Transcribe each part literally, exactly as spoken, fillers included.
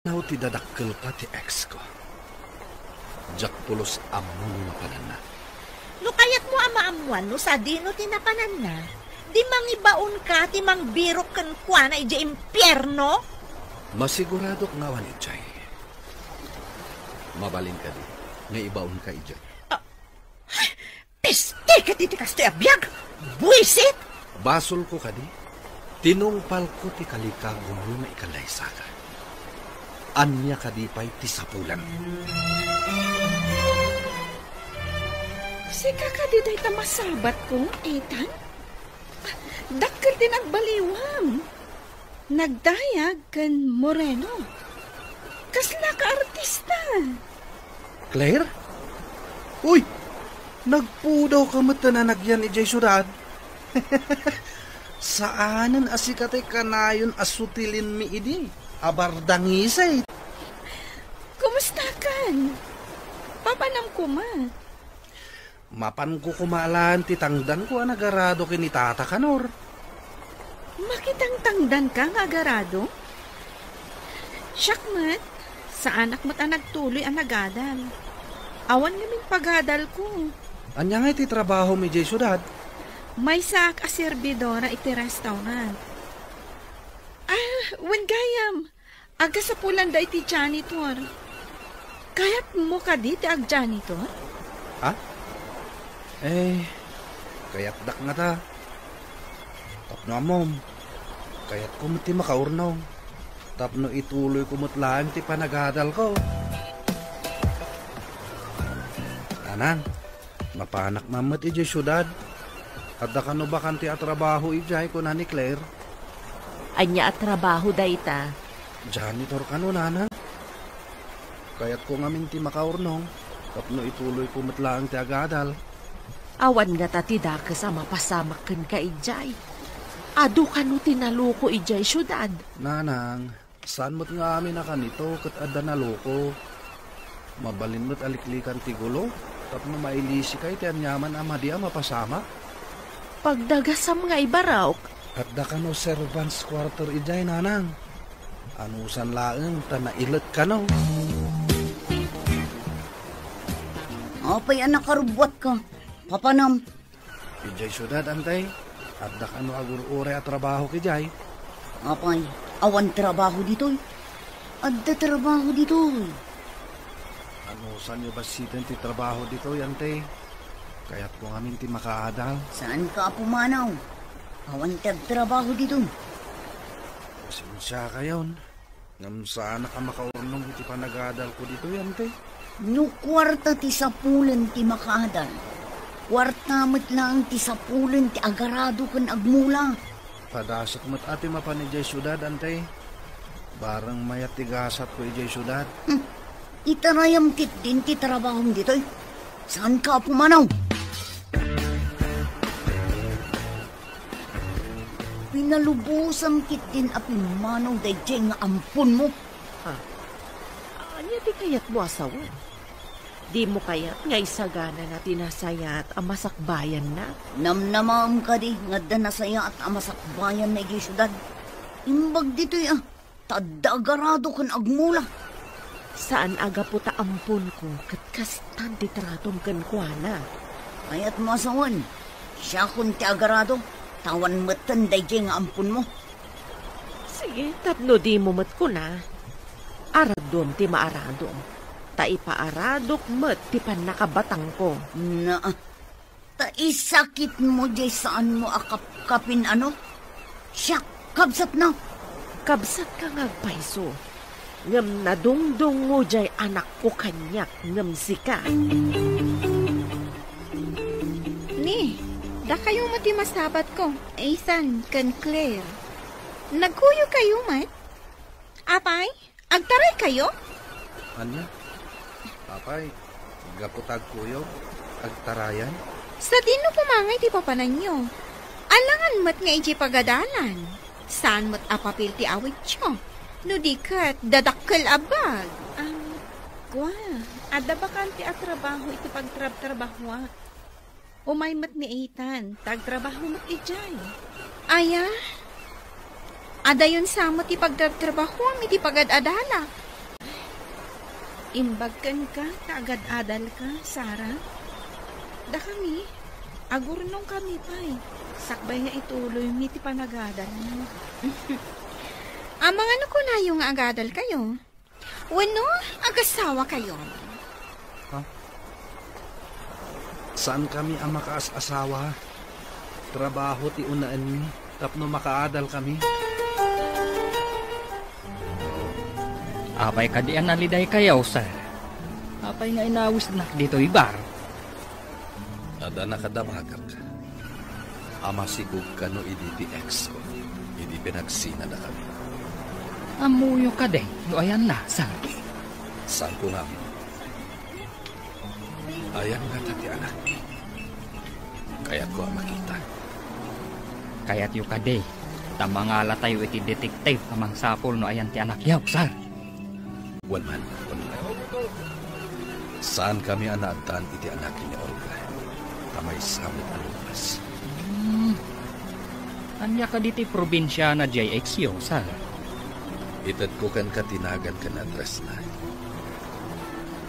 Aw, ti dadakkelta ti ex ko. Diak pulos ammo no napananna. No kayatmo a maammuan no sadino ti napananna, di mangibaonka ti mangbirok kenkuana idiay impierno? Masiguradok nga awan idiay. Mabalin kadi nga ibaonka idiay? Ah, Peste ket iti kastoy a biag! Buisit! Basolko kadi? Tinungpalko ti kalikagumyo nga ikallaysaga. Ania kadi pay ti sapulam? Sika kadi dayta masabatko, Ethan? Dakkel ti nagbaliwam. Nagdayag ken moreno. Kasla ka artista. Claire? Uy! Nagpudawka met ta nanagyan idiay siudad. Saanen a sika ti kanayon a sutilenmi idi a bardangisay. Kumustakan? Papanam koma? Mapanko koma laeng ti tangdanko a nagarado ken ni Tata Kanor. Makitangtangdanka nga agarado? Siak met, saanak met a nagtuloy a nagadal. Awan ngamin pagadalko. Ania ngay ti trabahom idiay siudad? Maysaak a serbidora iti restaurant. Ah, wen gayam, agasapulan dayta iti janitor. Kayatmo kadi ti agjanitor? Ha? Eh, kayatdak ngata. Tapno ammom, kayatko met ti makaurnong. Tapno ituloyko met laeng ti panagadalko. Nanang, mapanak man met idiay siudad. Adda kano bakante a trabaho idiay, kuna ni Claire. Ania a trabaho dayta? Janitor kano, Nanang. Kayatko ngamin ti makaurnong, tapno ituloyko met laeng ti agadal. Awan ngata ti dakes a mapasamak kenka idiay. Adu kano ti naloko idiay siudad? Nanang, saan met nga amin a kanito ket adda naloko. Mabalin met a liklikan ti gulo tapno mailisika iti aniaman a madi a mapasamak. Pagdagasam nga ibarok. Adda kano servants quarter idiay, Nanang? Anusan laeng ta nailet kano. Apay a nakarubbuatka? Papanam. Idiay siudad, Antay, adda kano agur-uray a trabaho idiay? Apay, awan trabaho ditoy? Adda trabaho ditoy. Anusanyo bassiten ti trabaho ditoy, Antay? Kayatko ngamin ti makaadal. Saanka a pumanaw? Awan ti agtrabaho ditoy. Pasensiakayon. Ngem saanak a makaurnong iti panagadalko ditoy, Antay. No kuarta ti sapulen ti makaadal, kuarta met laeng ti sapulen ti agarado ken agmula. Padasek met a ti mapan idiay siudad, Antay. Bareng mayat ti gasatko idiay siudad. Hmm. Itarayam ketdin ti trabahom ditoy. Saanka a pumanaw? Pinalubosam ketdin a pimmanaw daydiay nga amponmo. Ha? Ania ti kayatmo a sawen? Dimo kayat nga isaganana ti nasayaat a masakbayanna? Namnamaem kadi nga adda nasayaat a masakbayanna idiay siudad? Imbag ditoy a, ta adda agarado ken agmula. Saan a gapu ta amponko ket kastan ti tratom kenkuana. Kayatmo a sawen, siakon ti agarado, ta awan metten daydiay nga amponmo. Sige, tapno dimo met kuna, aradom ti maaradom, ta ipaaradok met ti pannakabatangko. Naa, ta isakitmo diay saanmo a kapkapin, ano? Siak, kabsatna. Kabsatka nga agpayso, ngem nadungdungngo diay anakko kaniak ngem sika. Ni, dakayo met ti masabatko, Ethan ken Claire. Nagkuyokayo met? Apay, agtaraykayo? Ania? Apay, gapu ta agkuyog, agtarayan? Sadino koma ngay ti papananyo? Alangan met nga idiay pagadalan. Saan met a papel ti awidyo? No di ket, dadakkel a bag. Am, kua, adda bakante a trabaho iti pagtrabtrabahoak. Umay met ni Ethan, ta agtrabaho met idiay. Aya? Adayon sa met ti pagtrabtrabahoam iti pagad-adalak. Imbag kenka ta agad-adalka, Sara. Dakami, agurnongkami pay. Sakbay nga ituloymi ti panagadalmo. Amangan no kunayo nga agadalkayo. Wenno, agasawakayo. Ha? Saankami a makaas-asawa. Trabaho ti unaenmi tapno makaadalkami. Apay kadi a nalidaykayo, sir? Apay nga inawisnak ditoy bar? Adda nakadamagak a masikog kano idi ti ex ko, idi pinagsinadakami. Ammoyo kadi no ayanna, sir? Saanko nga ammo. Ayan ngata ti anak. Kayatko a makita. Kayatyo kadi ta mangalatayo iti detective a mangsapul no ayan ti anakyo, sir? Wen man, wen man. Saankami a naaddan iti anak ni Olga. Ta maysa met a lupas. Hmm. Ania kadi ti probinsiana diay ex-yo, sir? Itedko kenka ti nagan ken address-na.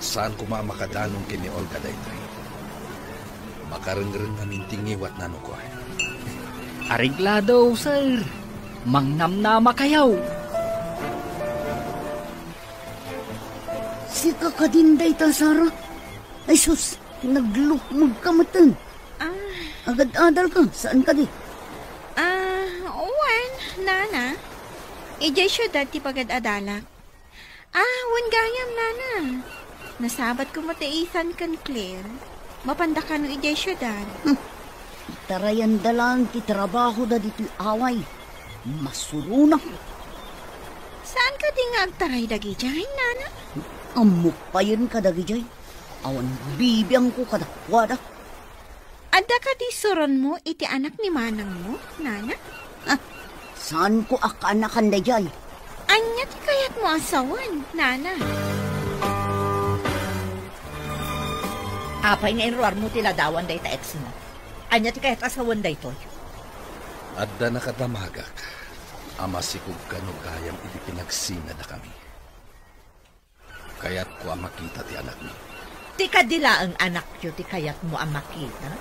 Saan koma a makadanum ken ni Olga daytoy. Makarengreng ngamin ti ngiwatna no kua. Areglado, sir. Mangnamnamakayo. Sika kadin dayta, Sara? Ay sus, naglukmegka metten. Ah. Agad-adalka, saan kadi? Ah, wen, nana. Idiay siudad ti pagad-adalak. Ah, wen gayam, nana. Nasabat koma ti Ethan ken Claire. Mapanda kano idiay siudad. Hmm. Itarayanda laeng ti trabahoda ditoy away. Masuronak. Saan kadi nga agtaray dagidiay, nana? Ammok payen kadagidiay. Awan bibiangko kadakuada. Adda kadi suronmo iti anak ni manangmo, nana? Ah, saanko a kaanakan daydiay. Ania ti kayatmo a sawen, nana? Apay nga inruarmo ti ladawan dayta ex-mo? Ania ti kayat a sawen daytoy? Adda nakadamagak a masikog kano gayam idi pinagsinadakami. Kayatko a makita ti anakmi. Ti kadi laeng anakyo ti kayatmo a makita?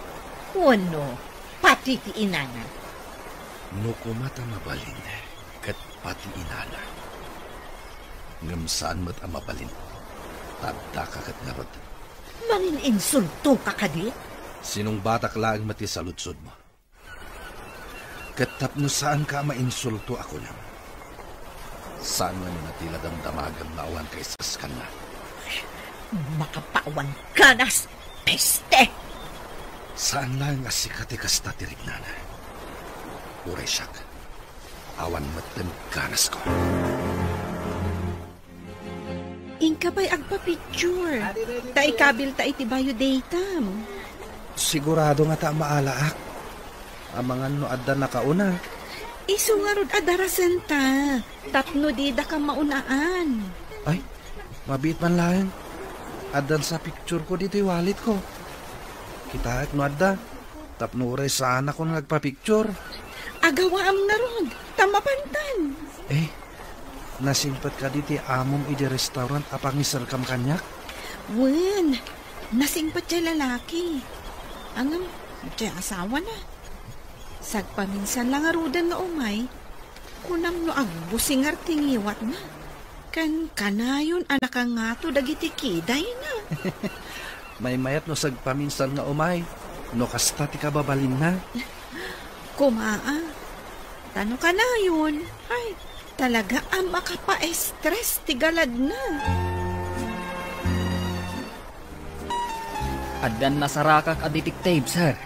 Wenno, pati ti inana? No koma ta mabalin, ket pati inana. Ngem saan met a mabalin. Ta addaka ket ngarud. Mangin-insultoka kadi? Sinungbatak laeng met ti saludsodmo. Ket tapno saanka a mainsulto a kunam, saan nga nuna ti la damdamagam nga awan kaisaskanna? Makapawan ganas, peste! Saan laeng a sika ti kasta ti rignana. Uray siak, awan metten ganasko. Inka pay agpa-picture. Ta ikabilta iti bayo daytam. Sigurado ngata a maalaak. Amangan no adda nakauna. Isu ngarud a darasenta. Tapno didaka maunaan. Ay, mabiit man laeng. Addan sa picture ko ditoy wallet ko. Kitaek no adda. Tapno uray saanakon nga agpa-picture. Agawaam ngarud, ta mapantan. Eh, nasingpet kadi ti amom idi restaurant a pangiserkam kaniak? Wen, nasingpet ti lalaki. Ngem, ti asawana. Sagpaminsan la ngaruden nga umay, kunam no agbusingar ti ngiwatna. Ken kanayon a nakangato dagiti kidayna. Maymayat no sagpaminsan nga umay, no kasta ti kababalinna. Kumaa, ta no kanayon, ay, talaga a makapaestres ti galadna. Addan nasarakak a detective, sir.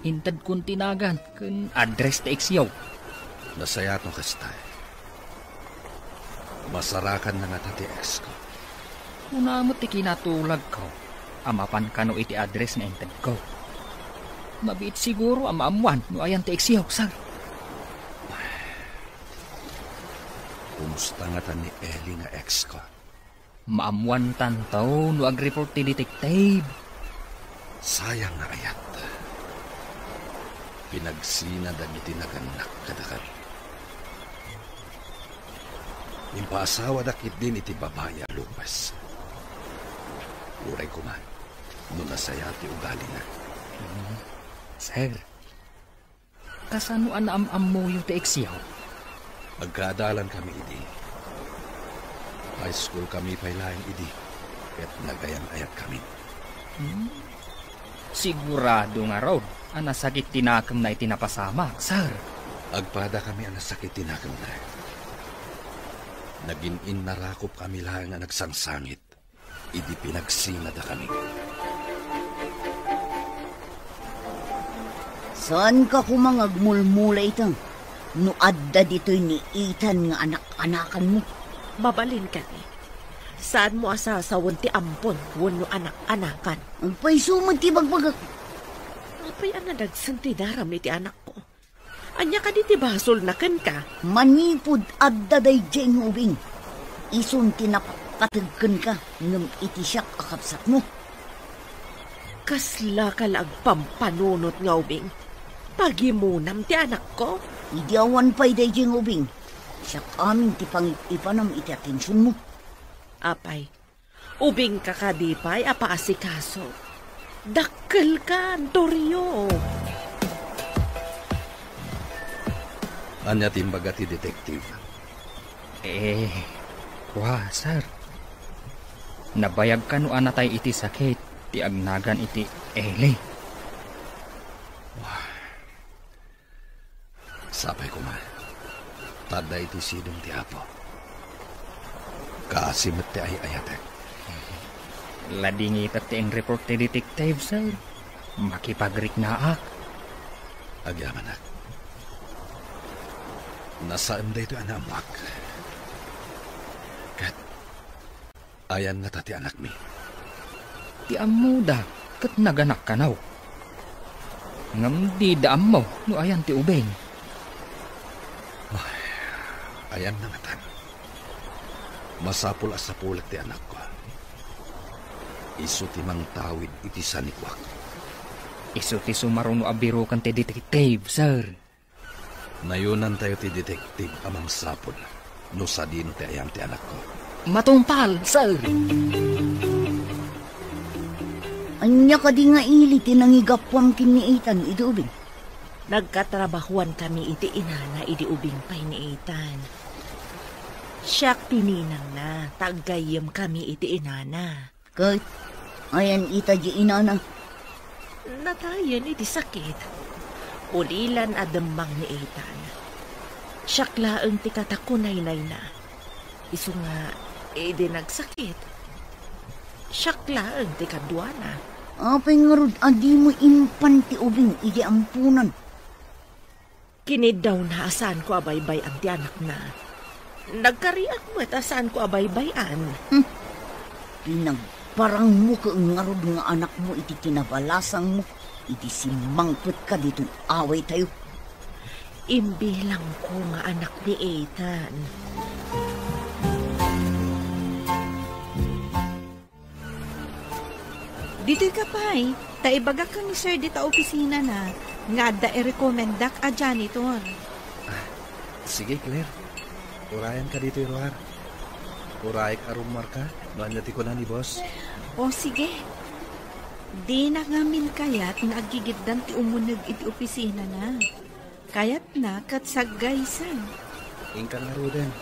Intedkon ti nagan ken address ti ex-yo. Nasayaat no kasta. Masarakanna ngata ti ex ko. Kuna met ti kinatulagko a mapan kano iti address nga intedko. Mabiit siguro a maammuan no ayan ti ex-yo, sir. Kumusta ngata ni Ellie nga ex ko? Maammuantanto no agreport ti detective. Sayang nga ayat. Pinagsina dagiti nagannak kadakami. Impaasawadak ketdin iti babai a Lopez. Uray koma no nasayaat ti ugalina. Hmm. Sir, kasano a naam-ammoyo ti eksyo? Agkaadalan kami idi. High school kami pay laeng idi, ket nagayan-ayat kami. Hmm? Sigurado ngarud a nasakit ti nakemna iti napasamak, sir. Agpada kami a nasakit ti nakemna. Nagin-innarakop kami laeng a nagsangsangit idi pinagsinada kami. Saanka koma nga agmulmula ita no adda ditoy ni Ethan nga anak-anakanmo? Mabalin kadi, saanmo a sasawen ti ampon wenno anak-anakan? Agpayso met ti ibagbagak. Apay a nadagsen ti daram iti anakko? Ania kadi ti basolna kenka? Manipud adda daydiay nga ubing, isun ti napatpateg kenka, ngem iti siak a kabsatmo. Kaslaka la agpampanunot nga ubing? Pagimonam ti anakko? Idi awan pay daydiay nga ubing, siak amin ti pangip-ipanam iti atensionmo. Apay, ubingka kadi pay a paasikaso? Dakkelka, Antorio. Ania ti imbaga ti detective? Eh, kua, sir. Nabayag kano a natay iti sakit ti agnagan iti Eli. Wah. Sapay koma, ta adda iti sidong ti Apo. Kaasi met ti ay-ayatek. Ladingitak ti in-report ti detective, sir. Makipagriknaak. Agyamanak. Nasaem daytoy a naammoak. Ket ayan ngata ti anakmi? Ti ammoda ket naganak kano. Ngem dida ammo no ayan ti ubing. Ay, ayanna ngatan. Masapul a sapulek ti anakko. Isu ti mangtawid iti sanikuak. Isu ti sumaruno a biroken ti detective, sir. Nayonantayo ti detective a mangsapul no sadino ti ayan ti anakko. Matungpal, sir! Ania kadi nga ili ti nangigapuam ken ni Ethan idi ubing? Nagkatrabahoan kami iti inana idi ubing pay ni Ethan. Siak ti ninangna, ta aggayyem kami iti inana. Ket ayan ita di inana? Natayen iti sakit. Ulilan a demmang ni Ethan. Siak laeng ti katakunaynayna. Isu nga, idi nagsakit, siak laeng ti kaduana. Apay ngarud a dimo impan ti ubing idi amponan? Kiniddawna a saanko a baybay-an ti anakna. Nagkariak met a saanko a baybay-an. Hmm. Pinagparangmo ket ngarud nga anakmo iti kinabalasangmo iti simmangpetka ditoy awaytayo. Imbilangko nga anak ni Ethan. Ditoy ka pay, ta ibagak ken ni Sir dita opisinana nga adda irekomendak a janitor. Ah, sige, Claire. Urayanka ditoy ruar. Urayek a rumuarka no ania ti kuna ni boss. O, sige. Dina ngamin kayat nga aggigiddan ti umuneg iti opisinana. Kayatna ket saggaysa. Inka ngaruden.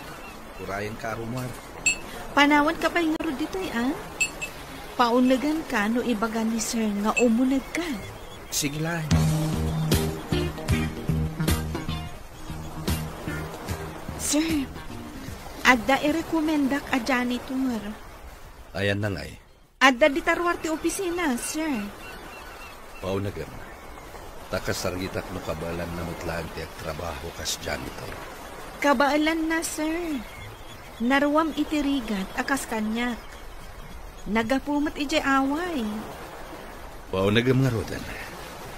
Urayenka a rumuar. Panawanka pay ngarud ditoy, a? Pauneganka no ibaga ni Sir nga umunegka. Sige laeng. Sir, adda irekomendak a janitor. Ayanna ngay? Adda dita ruar ti opisina, sir. Paunegem, ta kasaritak no kabaelanna met laeng ti agtrabaho kas janitor. Kabaelanna, sir. Naruam iti rigat a kas kaniak. Naggapu met idiay away. Paunegem ngaruden,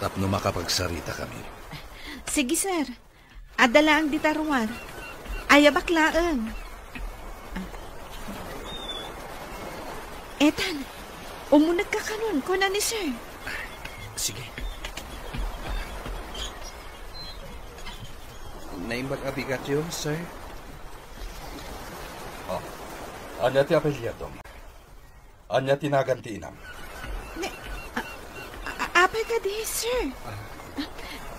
tapno makapagsaritakami. Sige, sir. Adda laeng dita ruar. Ayabak laeng. Ethan, umunegka kanon, kuna ni sir. Sige. Naimbag a bigatyo, sir? Oh, ania ti apelyido? Ania ti nagan ti inam? Ne, a, a, apay kadi, sir?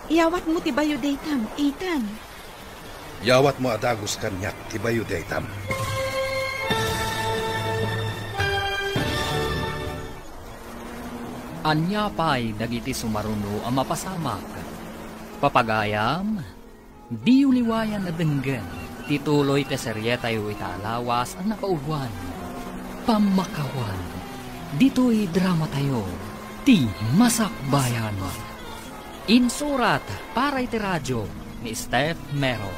Iyawatmo ti bayo daytam, Ethan. Iyawatmo a dagus kaniak ti bayo daytam. Ania pay dagiti sumaruno a mapasamak? Papagayam, diyo liwayan a denggen ti tuloy ti serietayo ita a lawas a nakauloan, Pammakawan, ditoy dramatayo, ti Masakbayan. Insurat para iti radio ni Steph Mero,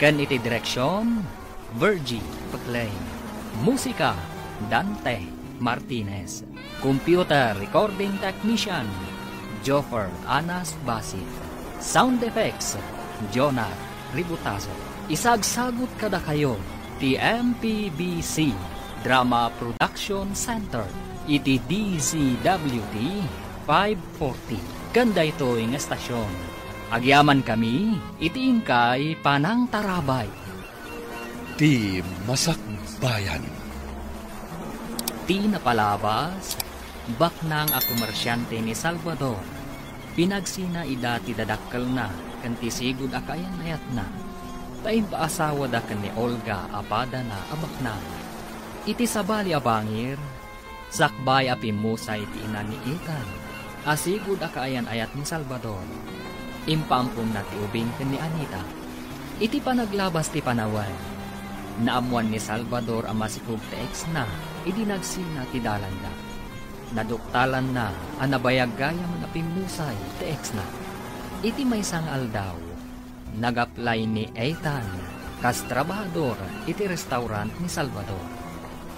ken iti direksion, Virgie Peclay. Musika, Dante Martinez. Computer recording technician, Joffer Anas Basit. Sound effects, Jonah Ributazo. Isagsagut kadakayo ti M P B C Drama Production Center iti D Z W T five forty. Ken daytoy nga estasion, agyamankami iti inkay panangtarabay. Ti Masakbayan. Ti napalabas, baknang a komersiante ni Salvador. Pinagsina ida ti dadakkelna ken ti sigud a kaayan-ayatna, ta impaasawada ken ni Olga a padana a baknang. Iti sabali a bangir, sakbay a pimmusay ti ina ni Ethan a sigud a kaayan-ayat ni Salvador. Impaamponna ti ubing ken ni Anita. Iti panaglabas ti panawen, naammoan ni Salvador a masikog ti exna idi nagsina ti dalanda. Naduktalanna a nabayag gayam a pimmusay ti exna. Iti maysa nga aldaw, nag-apply ni Ethan kas trabahador iti restaurant ni Salvador.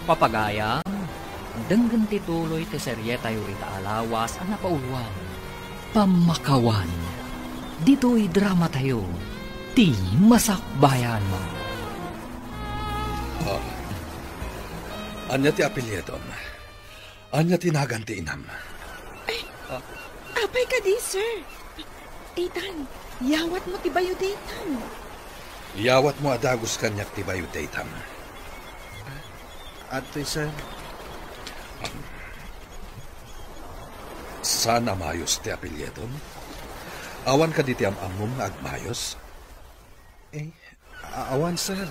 Papagayam, denggen ti tuloy ti serietayo ita a lawas a napauloan, Pammakawan. Ditoy dramatayo, ti Masakbayan. Ah, ania ti apelyidom? Ania ti nagan ti inam? Ay, apay kadi, sir? Ethan, iyawatmo ti bayo daytam. Iyawatmo a dagus kaniak ti bayo daytam. Adtoy, sir. Saan a Mayos ti apelyidom? Awan kadi ti am-ammom nga agmayos? Eh, a-, awan, sir.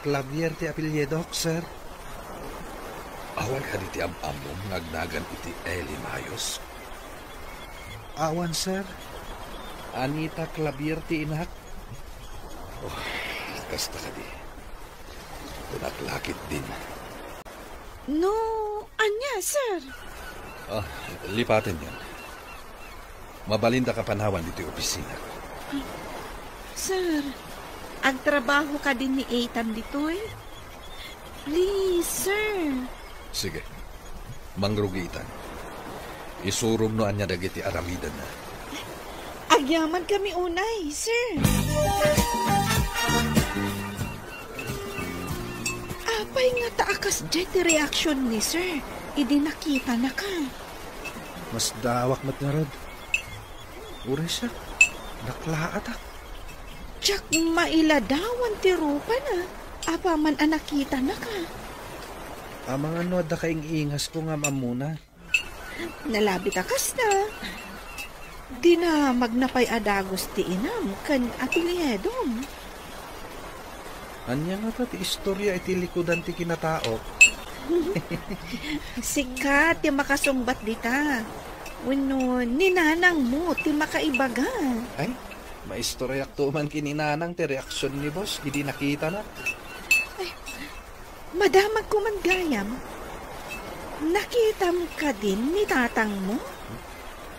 Clavier ti apelyidok, sir. Awan kadi ti am-ammom nga agnagan iti Eli Mayos? Awan, sir. Anita Clavier ti inak. Oh, kasta kadi. Kunak la ketdin. No, ania, sir? Ah, lipatenyon. Mabalindaka panawan ditoy opisina. Sir, agtrabaho kadi ni Ethan ditoy? Please, sir. Sige. Mangrugitan. Isurong no ania dagiti aramidenna. Agyamankami unay, sir. Apay ngata a kasdiay ti reaksion ni sir idi nakitanaka? Masdaawak met ngarud. Uray siak, naklaatak. Diak mailadawan ti rupana apaman a nakitanaka. Amangan no adda kaing-ingasko nga am-ammona. Nalabit a kasta. Dinamagna pay a dagus ti inam ken apelyidom. Ania ngata ti istoria iti likudan ti kinataok? Sika ti makasungbat dita. Wenno ni nanangmo ti makaibaga. Ay, maistoriakto man ken ni nanang ti reaksion ni boss idi nakitana. Ay, madamagko man gayam. Nakitam kadin ni tatangmo?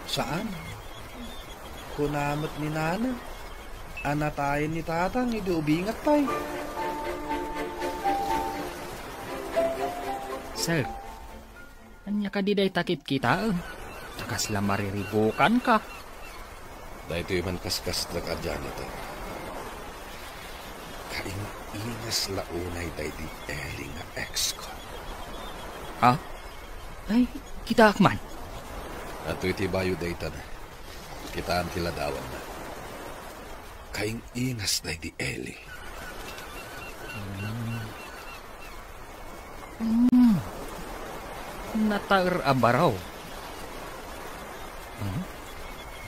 Saan? Kuna met ni nana a natayen ni tatang idi ubingak pay. Sir, ania kadi dayta kitkitaem? Ta kasla mariribukanka. Daytoy man kaskasdek a janitor. Kaing-ingas la unay daydi Eli nga ex ko. Ha? Ay, kitaak man. Adtoy ti bayo daytan. Kitaan ti ladawanna. Kaing-ingas daydi Eli. Mm. Mm. nataer a baro. Hmm?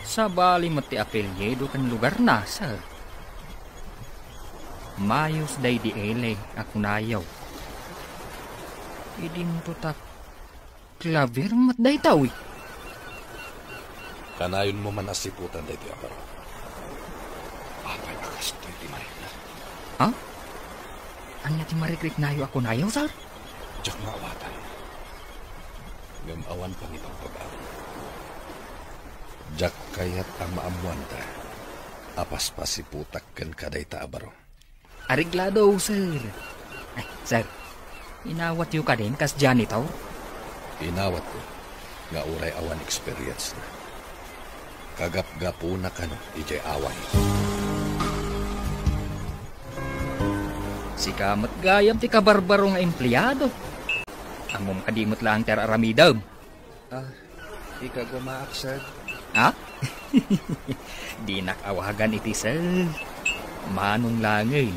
Sabali met ti apelyido ken lugarna, sir. Mayos daydi L a kunayo. Idinto ta Claver met daytoy. Kanayonmo man a siputan daytoy a baro. Apay a kastoy ti marikna? Ha? Ania ti marikriknayo a kunayo, sir? Diak maawatan. Ngem awan pangibagbagam. Diak kayat a maammoanda a paspasiputak kenka dayta a baro. Areglado, sir. Ay, sir, inawatyo kadin kas janitor? Inawatko, nga uray awan experience na. Kagapgapuna kano idiay away. Sika met gayam ti kabarbaro nga empleado. Ammom kadi met laeng ti ar-aramidem? Ah, ikagamaak, sir. Ha? Dinak awagan iti sir. Manong laengen.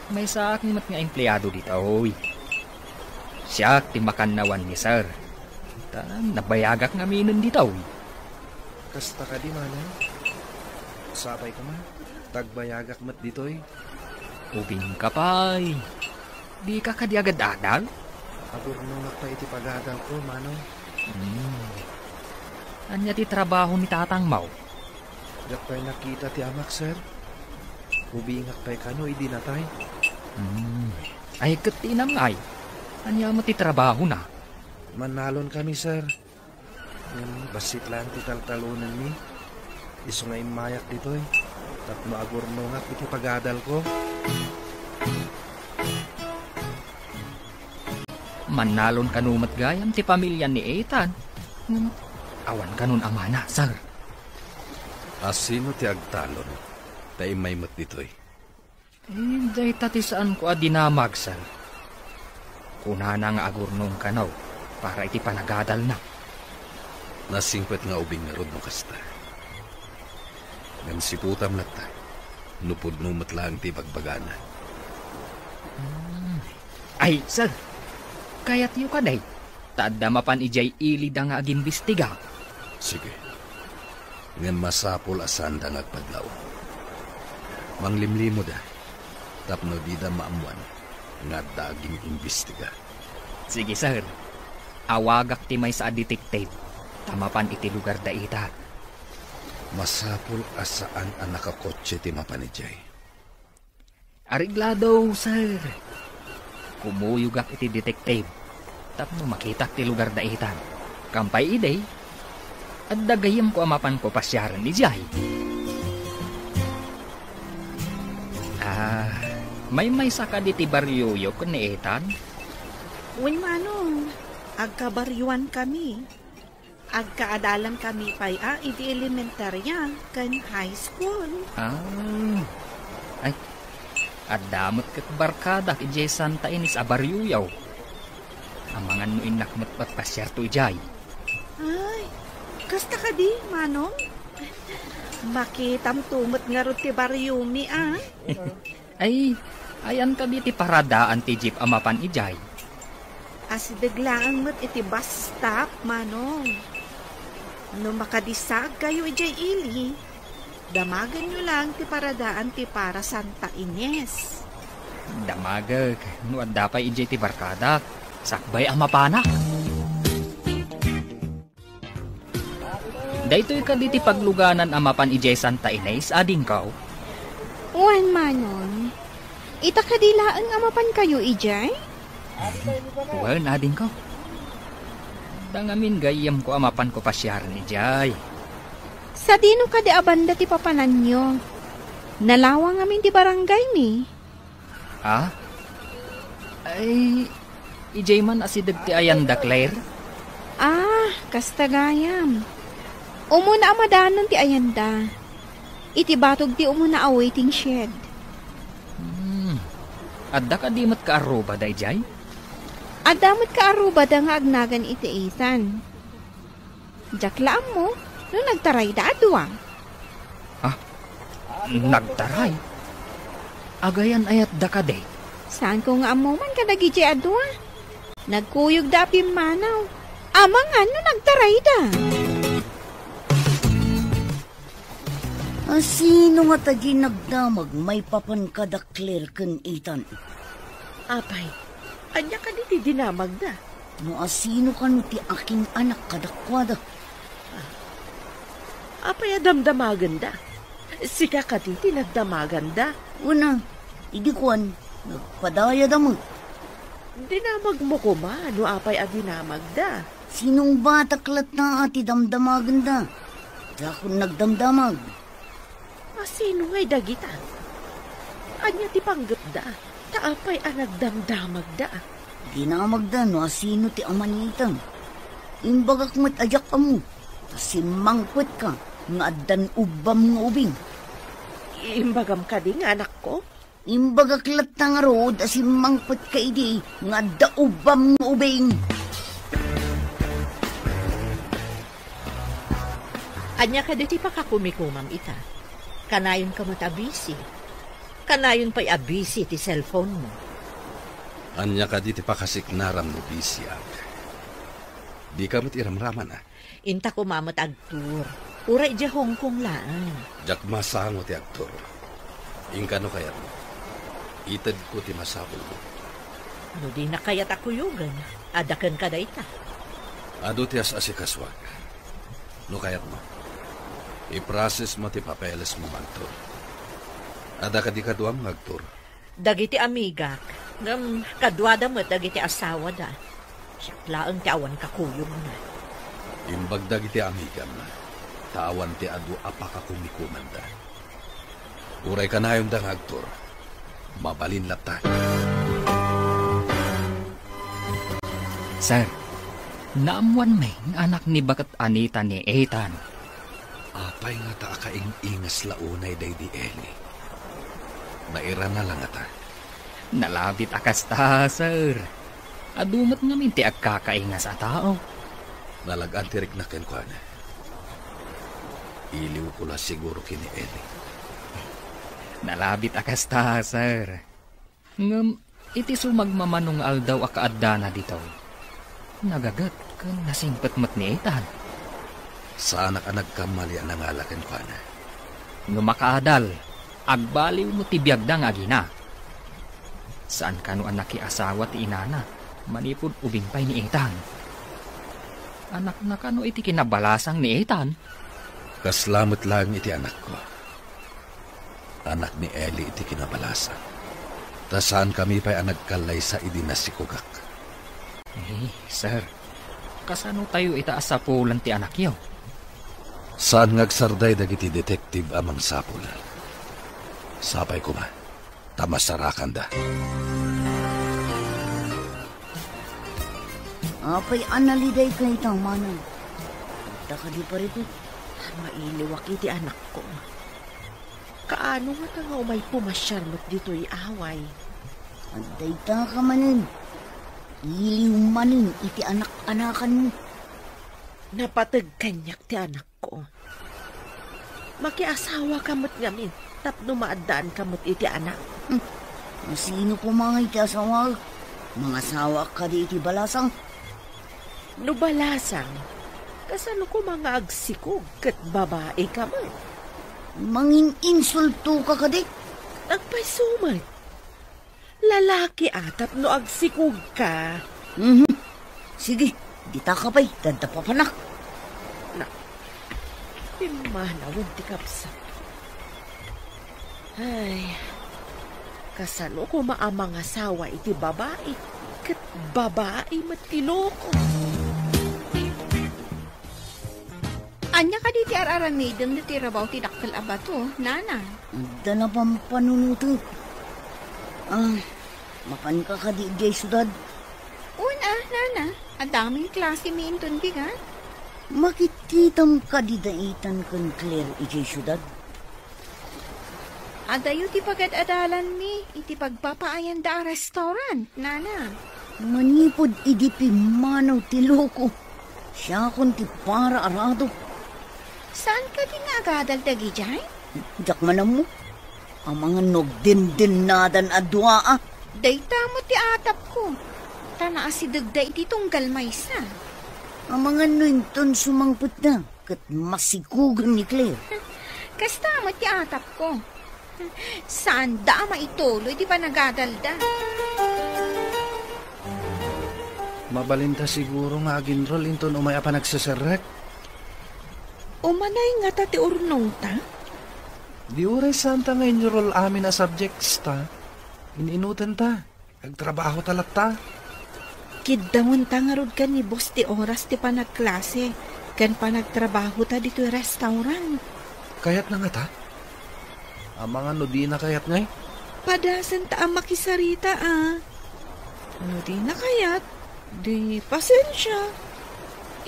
Maysaak met nga empleado ditoy. Siak ti makannawan ni sir. Ta nabayagak ngaminen ditoy. Kasta kadi, manong? Sapay koma, ta agbayagak met ditoy. Ubingka pay. Dika kadi agad-adal? Agurnongak pay iti pagadalko, manong. Hmm. Ania ti trabaho ni tatangmo? Diak pay nakita ti amak, sir. Ubingak pay kano idi natay. Hmm. Ay, ket ti inam ngay. Ania met ti trabahona? Mannalon kami, sir. Ngem bassit laeng ti taltalonenmi. Isu nga immayak ditoy tapno agurnongak iti pagadalko. Mannalon kano met gayam ti pamilya ni Ethan. Ngem awan kanon amana, sir. A sino ti agtalon ta immay met ditoy? Eh, dayta ti saanko a dinamag, sir. Kunana nga agurnong kano para iti panagadalna. Nasingpet nga ubing ngarud no kasta. Ngem siputam latta, no pudno met laeng ti bagbagana. Hmm. Ay, sir, kayatyo kadi? Ta adda mapan idiay ilida nga agimbestiga. Sige. Ngem masapul a saanda nga agpadlaw. Manglimlimoda tapno dida maammuan nga adda agin-imbestiga. Sige, sir. Awagak ti maysa a detective ta mapan iti lugar da ita. Masapul a saan a nakakotse ti mapan idiay. Areglado, sir. Kumuyogak iti detective tapno makitak ti lugar da Ethan. Kampay idi, adda gayyemko a mapanko pasiaren idiay. Ah, maymaysa kadi ti barioyo ken ni Ethan? Wen, manong, agkabarioan kami. Agkaadalankami pay a idi elementaria ken high school. Ah. Ay, adda met ket barkadak idiay Santa Ines a barioyo. Amangan no innak met patpasiarto idiay. Ay, kasta kadi, manong? Makitamto met ngarud ti bariomi, a? Ay, ayan kadi ti paradaan ti jeep a mapan idiay? Asideg laeng met iti bus stop, manong. No makadisaagkayo idiay ili, damagenyo laeng ti paradaan ti para Santa Ines. Damagek no adda pay idiay ti barkadak, sakbay a mapanak. Daytoy kadi ti pagluganan a mapan idiay Santa Ines, adingko? Wen, manong. Ita kadi laeng a mapankayo idiay? Wen, adingko. Dangamin gayyemko a mapanko pasiaren idiay. Sadino kadi a banda ti papananyo? Nalawa ngamin ti barangay mi. Ha? Ay, idiay man asideg ti ayanda, Claire? Ah, kasta gayam. Umuna a madanon ti ayanda. Iti batog ti umuna a waiting shed. Hmm. Adda kadi met kaarrubada idiay? Adda met kaarrubada nga agnagan iti Ethan. Diak la ammo no nagtarayda a dua. Ha? Nagtaray? Agayan-ayatda kadi? Saanko nga ammo man kadagidiay a dua. Nagkuyogda a pimmanaw. Amangan no nagtarayda. A, sino ngata diay nagdamag maipapan kada Claire ken Ethan? Apay, ania kadi ti dinamagda? No a sino kano ti akin-anak kadakuada? Apay a damdamagenda? Sika kadi ti nagdamaganda? Wen a, idi kuan, nagpadayada met. Dinamagmo koma no apay a dinamagda. Sinungbatak latta a ti damdamagenda. Diakon nagdamdamag. A, sino ngay dagita? Ania ti panggepda? Ta apay a nagdamdamagda? Dinamagda no a sino ti ama ni Ethan. Imbagak met a diak ammo, ta simmangpetka nga addan ubbam nga ubing. Imbagam kadi nga anakko? Imbagak latta ngarud a simmangpetka idi nga adda ubbam nga ubing. Ania kadi ti pakakumikumam ita? Kanayon ka met a busy. Kanayon pay a busy ti cellphone mo. Ania kadi ti pakasiknaram no busyak? Dika met iramramana. Inta koma met agtur. Uray idiay Hong Kong laeng. Diak masango ti agtur. Inka no kayatmo. Itedko ti masapulmo. No dina kayat a kuyogen, adda kenka dayta. Adu ti as-asikasuak. No kayatmo, i-process mo ti papeles mo nga agtur. Adda kadi kaduam nga agtur? Dagiti amigak, ngem kaduada met dagiti asawada. Siak laeng ti awan kakuyogna. Imbag dagiti amigam, ta awan ti adu a pakakumikumanda. Uray kanayonda nga agtur, mabalin latta. Sir, naammoanmi nga anak ni baket Anita ni Ethan. Apay ngata a kaing-ingas la unay daydi Eli? Nairana la ngata? Nalabit a kasta, sir. Adu met ngamin ti agkakaingas a tao. Nalag-an ti rikna kenkuana. Iliwko la siguro ken ni Eli. Nalabit a kasta, sir. Ngem iti sumagmamano nga aldaw a kaaddana ditoy, nagaget ken nasingpet met ni Ethan. Saanak a nagkamali a nangala kenkuana. No makaadal, agbaliw met ti biagda nga agina. Saan kano a nakiasawa ti inana manipud ubing pay ni Ethan? Anakna kano iti kinabalasang ni Ethan? Kasla met laeng iti anakko. Anak ni Eli iti kinabalasang. Ta saankami pay a nagkallaysa idi nasikogak. Eh, sir, kasano tayo ita a sapulan ti anakyo? Saan nga agsarday dagiti detective a mangsapul. Sapay koma, ta masarakanda. Apay a nalidayka ita, manang? Adda kadi parikut? Mailiwak iti anakko. Kaano ngata nga umay pumasiar met ditoy away? Adda ita ka manen. Iliw manen iti anak-anakanmo. Napateg kaniak ti anak ko. Makiasawa ka met ngamin tapno maaddaan ka met iti anak. Hmm. Sino koma nga iti asawaek? Mangasawaak kadi iti balasang? No balasang, kasano koma nga agsikog ket babai ka met? Mangin-insulto ka kadi? Agpayso met. Lalaki a tapno agsikog ka. Mhm. Sige, dita ka pay, ta adda papanak. Na, pimmanawen ti kabsat. Ay, kasano koma a mangasawa iti babai, ket babai met ti loko. Ania kadi ti ar-aramidem ditoy rabaw ti dakkel a bato, nana? Adda la pampanunotek. Ah, mapanka kadi idiay siudad? Wen a, nana. Adda met klase mi inton bigat. Makitkitam kadi daytan ken Claire idiay siudad? Adayo ti pagad-adalanmi iti pagpapaayanda a restaurant, nana. Manipud idi pimmanaw ti loko, siakon ti para arado. Saan kadi nga agadal dagidiay? Diak man ammo. Amangan no agdindennadan a dua a. Dayta met ti atapko. Ta naasidegda iti tunggal maysa. Amangan no inton sumangpetda ket masikugen ni Claire. Kasta met ti atapko. Saanda a maituloy ti panagadalda. Mabalinta siguro nga aginrol inton umay a panagseserrek. Umanay ngata ti urnongta? Di uray saanta nga inrol amin a subjects ta. In-inutenta. Agtrabahota latta. Kiddawenta ngarud ken ni boss ti oras ti panagklase ken panagtrabahota ditoy restaurant. Kayatna ngata? Amangan no dina kayat ngay? Padasenta a makisarita a. No dina kayat, di pasensia.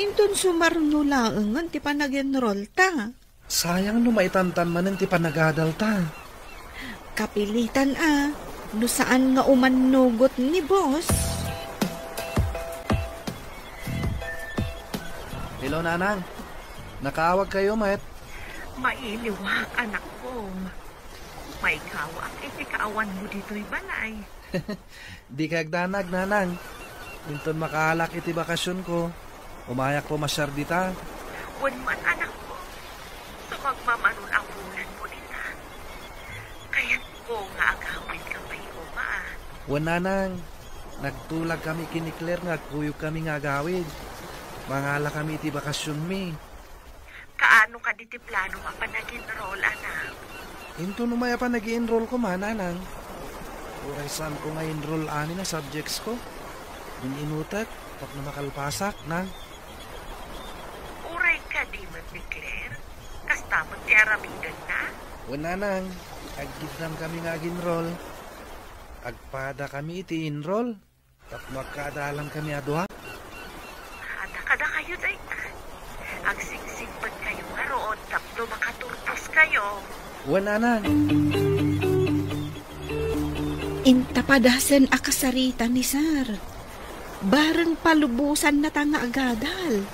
Inton sumarno laengen ti panag-enrollta. Sayang no maitantan manen ti panagadalta. Kapilitan a, no saan nga umannugot ni boss. Hello, Nanang. Nakaawag kayo met? Mailiwak, anakko. Maikawak iti kaawanmo ditoy balay. Di kagdanag, Nanang. Inton makaalak iti bakasionko, umayak pumasiar dita. Wen man, anakko. Sumagmamanon a bulanmo dita. Kayatko nga agawidka pay koma. Wen, Nanang. Nagtulagkami ken ni Claire nga agkuyogkami nga agawid. Mangalakami iti bakasionmi. Kaano kadi ti planom a panag-enroll, anak? Inton umay a panag-enroll koma, Nanang. Uray saanko nga enroll amin a subjects ko. Din-inutek tapno makalpasak, Nang. Uray kadi met ni Claire? Kasta met ti aramidenna? Wen, Nanang. Aggiddamkami nga ag-enroll. Agpadakami iti enroll. Tapno agkaadalan kami a dua. Ada kadakayo dayta. Agsingsingpet kayo ngarud tapno makaturpos kayo. Wen, Nanang. Inta padasen a kasarita ni Sir. Bareng palubosannata nga agadal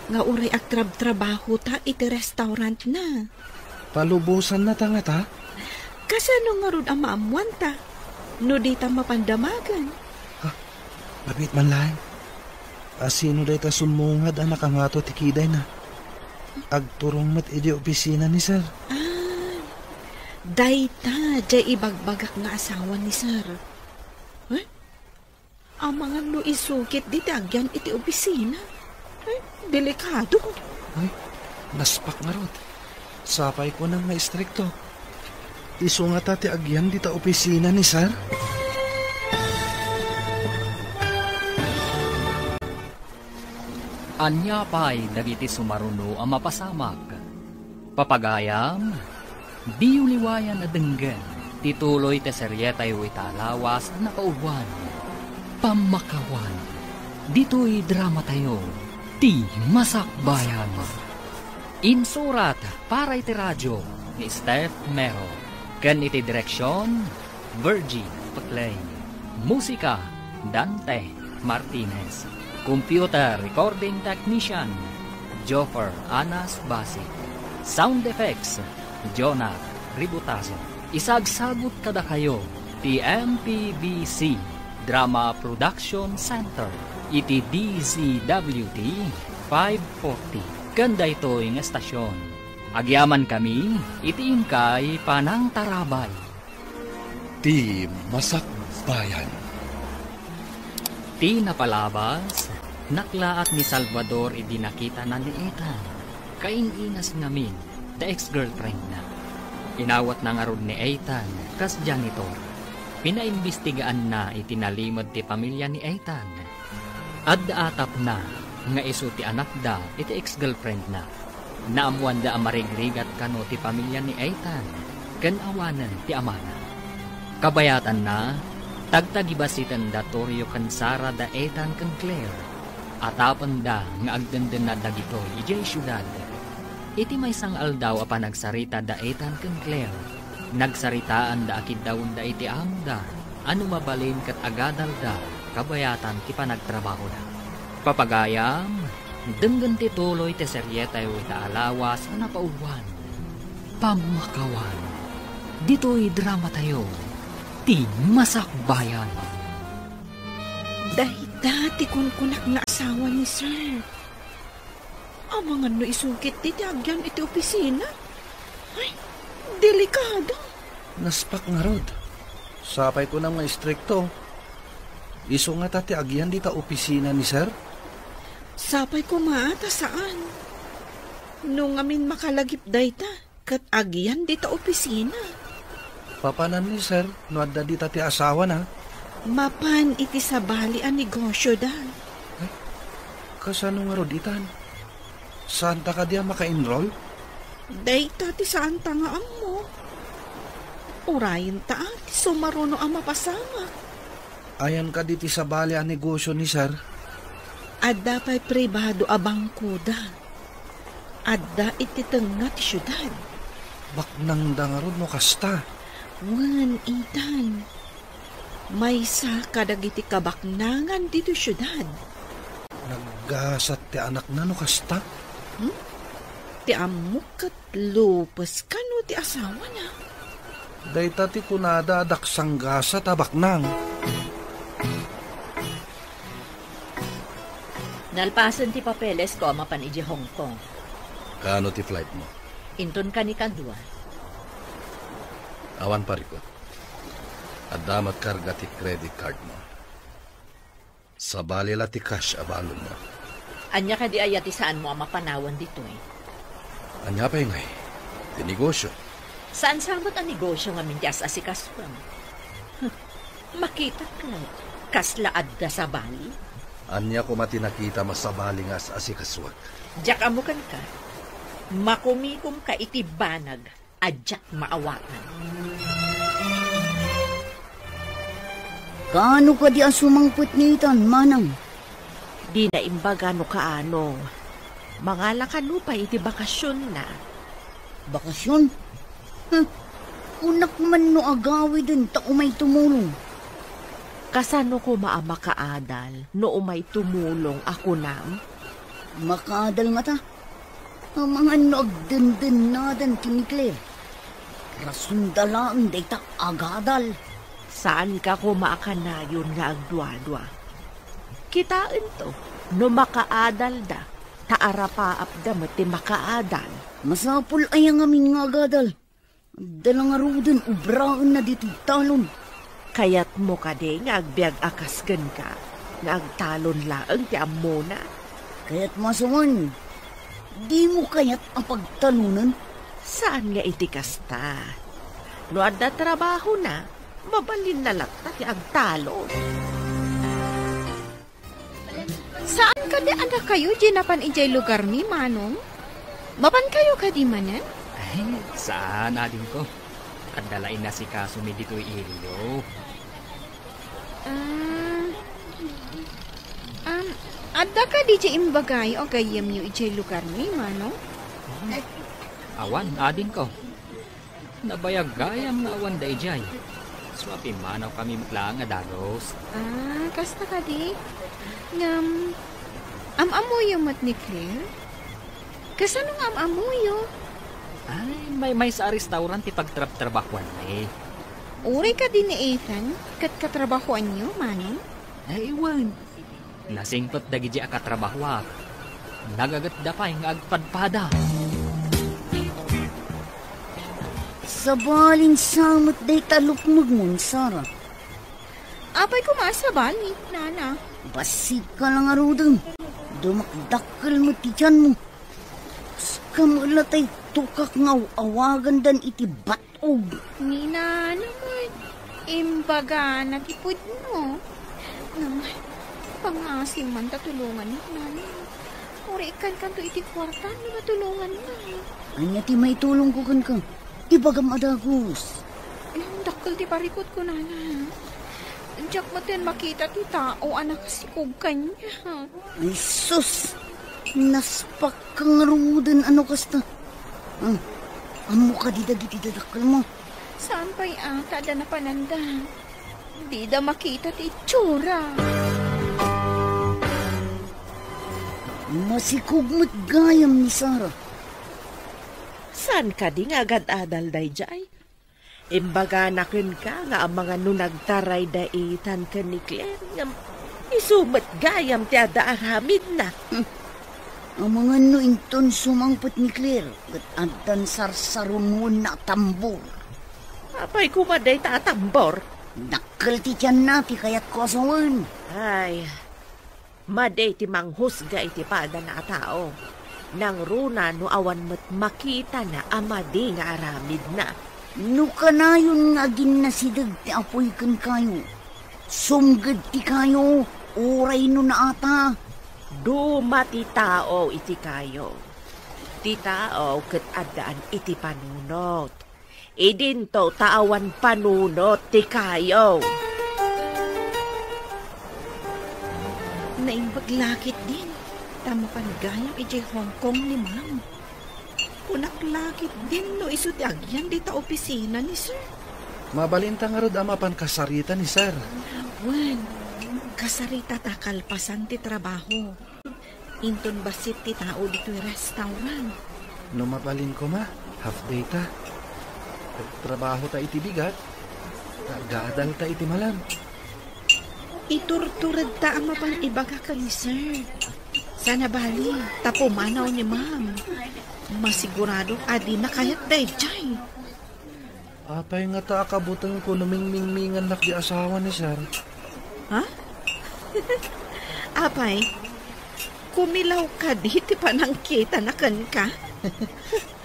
nga uray agtrabtrabahota iti restaurantna. Palubosannata ngata? Kasano ngarud a maammuanta no dita mapan damagen? Ha? Abit man laeng. A sino dayta summungad a nakangato ti kidayna? Agturong met idiay opisina ni Sir. Ah, dayta diay ibagbagak nga asawa ni Sir. Eh? Amangan no isukit dita agyan iti opisina. Ay, delikado. Ay, naspak ngarud. Sapay ko nang nga istrikto. Isu ngata ti agyan dita opisina ni Sir? Ania pay dagiti sumaruno a mapasamak? Papagayam, diyo liwayan a denggen ti tuloy ti serietayo ita a lawas a napauloan, Pammakawan. Ditoy dramatayo, ti Masakbayan. Insurat para iti radio ni Steph Mero, ken iti direksion, Virgie Paclay. Musika, Dante Martinez. Computer Recording Technician, Joffer Anas Basic. Sound Effects, Jonah Ributazo. Isagsagut kadakayo ti M P B C Drama Production Center iti D Z W T five forty. Ken daytoy nga estasion, agyamankami iti inkay panangtarabay. Ti Masakbayan. Ti napalabas, naklaat ni Salvador idi nakitana ni Ethan. Kain-inas ngamin da ex-girlfriendna. Inawatna ngarud ni Ethan kas janitor. Pinaimbestigaanna iti nalimed ti pamilya ni Ethan. Adda atapna nga isu ti anakda iti ex-girlfriendna. Naammoanda a marigrigat kano ti pamilya ni Ethan ken awanen ti amana. Kabayatanna, tagtagibasitenda Torio ken Sara da Ethan ken Claire. Atapenda nga agdendennad dagitoy idiay siudad. Iti maysa nga aldaw a panagsarita da Ethan ken Claire, nagsaritaanda a kiddawenda iti amoda a no mabalin ket agadalda kabayatan ti panagtrabahoda. Papagayam, denggen ti tuloy ti serietayo ita a lawas a napauloan, Pammakawan. Ditoy dramatayo, ti Masakbayan. Dahito Adda ti kunkunak nga asawa ni Sir. Amangan no isu ketdi ti agyan iti opisina. Ay, delikado. Naspak ngarud. Sapay kunam nga istrikto. Isu ngata ti agyan dita opisina ni Sir? Sapay koma ta saan. No ngamin makalagip dayta, ket agyan dita opisina. Papanan ni Sir no adda dita ti asawana? Mapan iti sabali a negosyoda. Ay, kasano ngarud itan? Saanta kadi a maka-enroll? Dayta ti saanta nga ammo. Urayenta ti sumaruno a mapasamak. Ayan kadi ti sabali a negosyo ni Sir? Adda pay pribado a bangkoda. Adda iti tengnga ti siudad. Baknangda ngarud no kasta? Wen, Ethan. Maysa kadagiti kabaknangan ditoy siudad. Naggasat ti anakna no kasta? Hmm? Ti ammok ket Lopez kano ti asawana? Dayta ti kunada a daksanggasat a baknang. Nalpasen ti papelesko a mapan idiay Hong Kong. Kano ti flight mo? Inton kanikadua. Awan parikut. Adda met karga ti credit card mo. Sabali la ti cash a balon mo. Ania kadi aya ti saanmo a mapanawan ditoy? Ania pay ngay? Ti negosyo. Saan sa met a negosyo ngamin ti as-asikasuam? Huh, makitak laeng. Kasla adda sabali? Ania koma ti nakitam a sabali nga as-asikasuak? Diak ammo kenka. Makumikomka iti banag a diak maawagan. Kaano kadi a sumangpet ni Ethan, manang? Dina imbaga no kaano. Mangala kano pay iti bakasionna. Bakasyon? Huh, kunak man no agawiden ta umay tumulong. Kasano koma a makaadal no umay tumulong a kunam? Makaadal ngata? Amangan no agdendennadan ken ni Claire. Rasonda laeng dayta agadal. Saanka koma a kanayon nga agduadua. Kitaento, no makaadalda, ta arapaapda met ti makaadal. Masapul aya ngamin nga agadal? Adda la ngaruden ubraenna ditoy talon. Kayatmo kadi nga agbiag a kas kenka, nga agtalon laeng ti ammona? Kayatmo a sawen, dimo kayat a pagtalonen? Saan nga iti kasta. No adda trabahona, mabalinna latta ti agtalon. Saan kadi a dakayo diay napan idiay lugarmi, Manong? Mapankayo kadi manen? Ay, saan, adingko. Adda la inasikasomi ditoy iriyo. Ah, um, adda kadi diay imbagayo a gayyemyo idiay lugarmi, Manong? Awan, adingko. Nabayag gayam nga awan daydiay. So, a pimmanawkami met laeng a dagus. Ah, kasta kadi? Ngem, am-ammoyo met ni Claire? Kasano nga am-ammoyo? Ay, maymaysa a restaurant ti pagtrabtrabahuanmi. Uray kadi ni Ethan, ket katrabahuanyo, Manong? Ay, wen. Nasingpet dagidi a katrabahuak. Nagagetda pay nga agpadpada. Sabalin sa met dayta lukmegmo, Sara. Apay koma a sabali, Nana? Bassit ka la ngaruden. Dumakdakkel met ti tianmo. Kas-, kamela tay tukak nga aw-awagandan iti bat-, Og ni Nana met, imbagana ti pudno. Ngem, pangngaasim man ta tulongannak, Nana. Uray ikkankanto iti kuarta no matulongannak. Ania ti maitulongko kenka? Ibagam a dagus. Dakkel ti parikutko, Nana. Diak met makita ti tao a nakasikog kaniak. Ay, sus! Naspak ka ngaruden a no kasta. Ah, ammo kadi dagiti dadakkelmo? Saan pay a ta adda napananda. Dida makita ti itsura. Masikog met gayam ni Sara. Saan kadi nga agad-adal daydiay? Imbagana kenka nga amangan no nagtaray da Ethan ken ni Claire, ngem Isu met gayam ti adda aramidna. Hmm. Amangan no inton sumangpet ni Claire, ket addan sarsarunuen a tambor. Apay koma dayta a tambor? Dakkel ti tianna ti kayatko a sawen. Ay, madi ti manghusga iti padana a tao. Nangruna no awan met makitana a madi nga aramidna. No kanayon nga aginnasideg ti apoy kenkayo, sumged ti kayo, uray no naata. Duma ti tao iti kayo. Ti tao ket addaan iti panunot. Idinto ta awan panunot ti kayo. Naimbag la ketdin, ta mapan gayam idiay Hong Kong ni Ma'am. Kunak la ketdin no isu ti agyan dita opisina ni Sir. Mabalinta ngarud a mapan kasarita ni Sir. Wen, kasarita ta kalpasan ti trabaho. Inton bassit ti tao ditoy restaurant. No mabalin koma, half day ta. Agtrabaho ta iti bigat, agadal ta iti malam. Iturtured ta a mapan ibaga ken ni Sir. Sana bali, ta pumanaw ni Ma'am. Masigurado a dina kayat daydiay. Apay ngata a kabutengko no mingmingmingannak di asawa ni Sir? Ha? Apay, kumilaw kadi ti panangkitana kenka?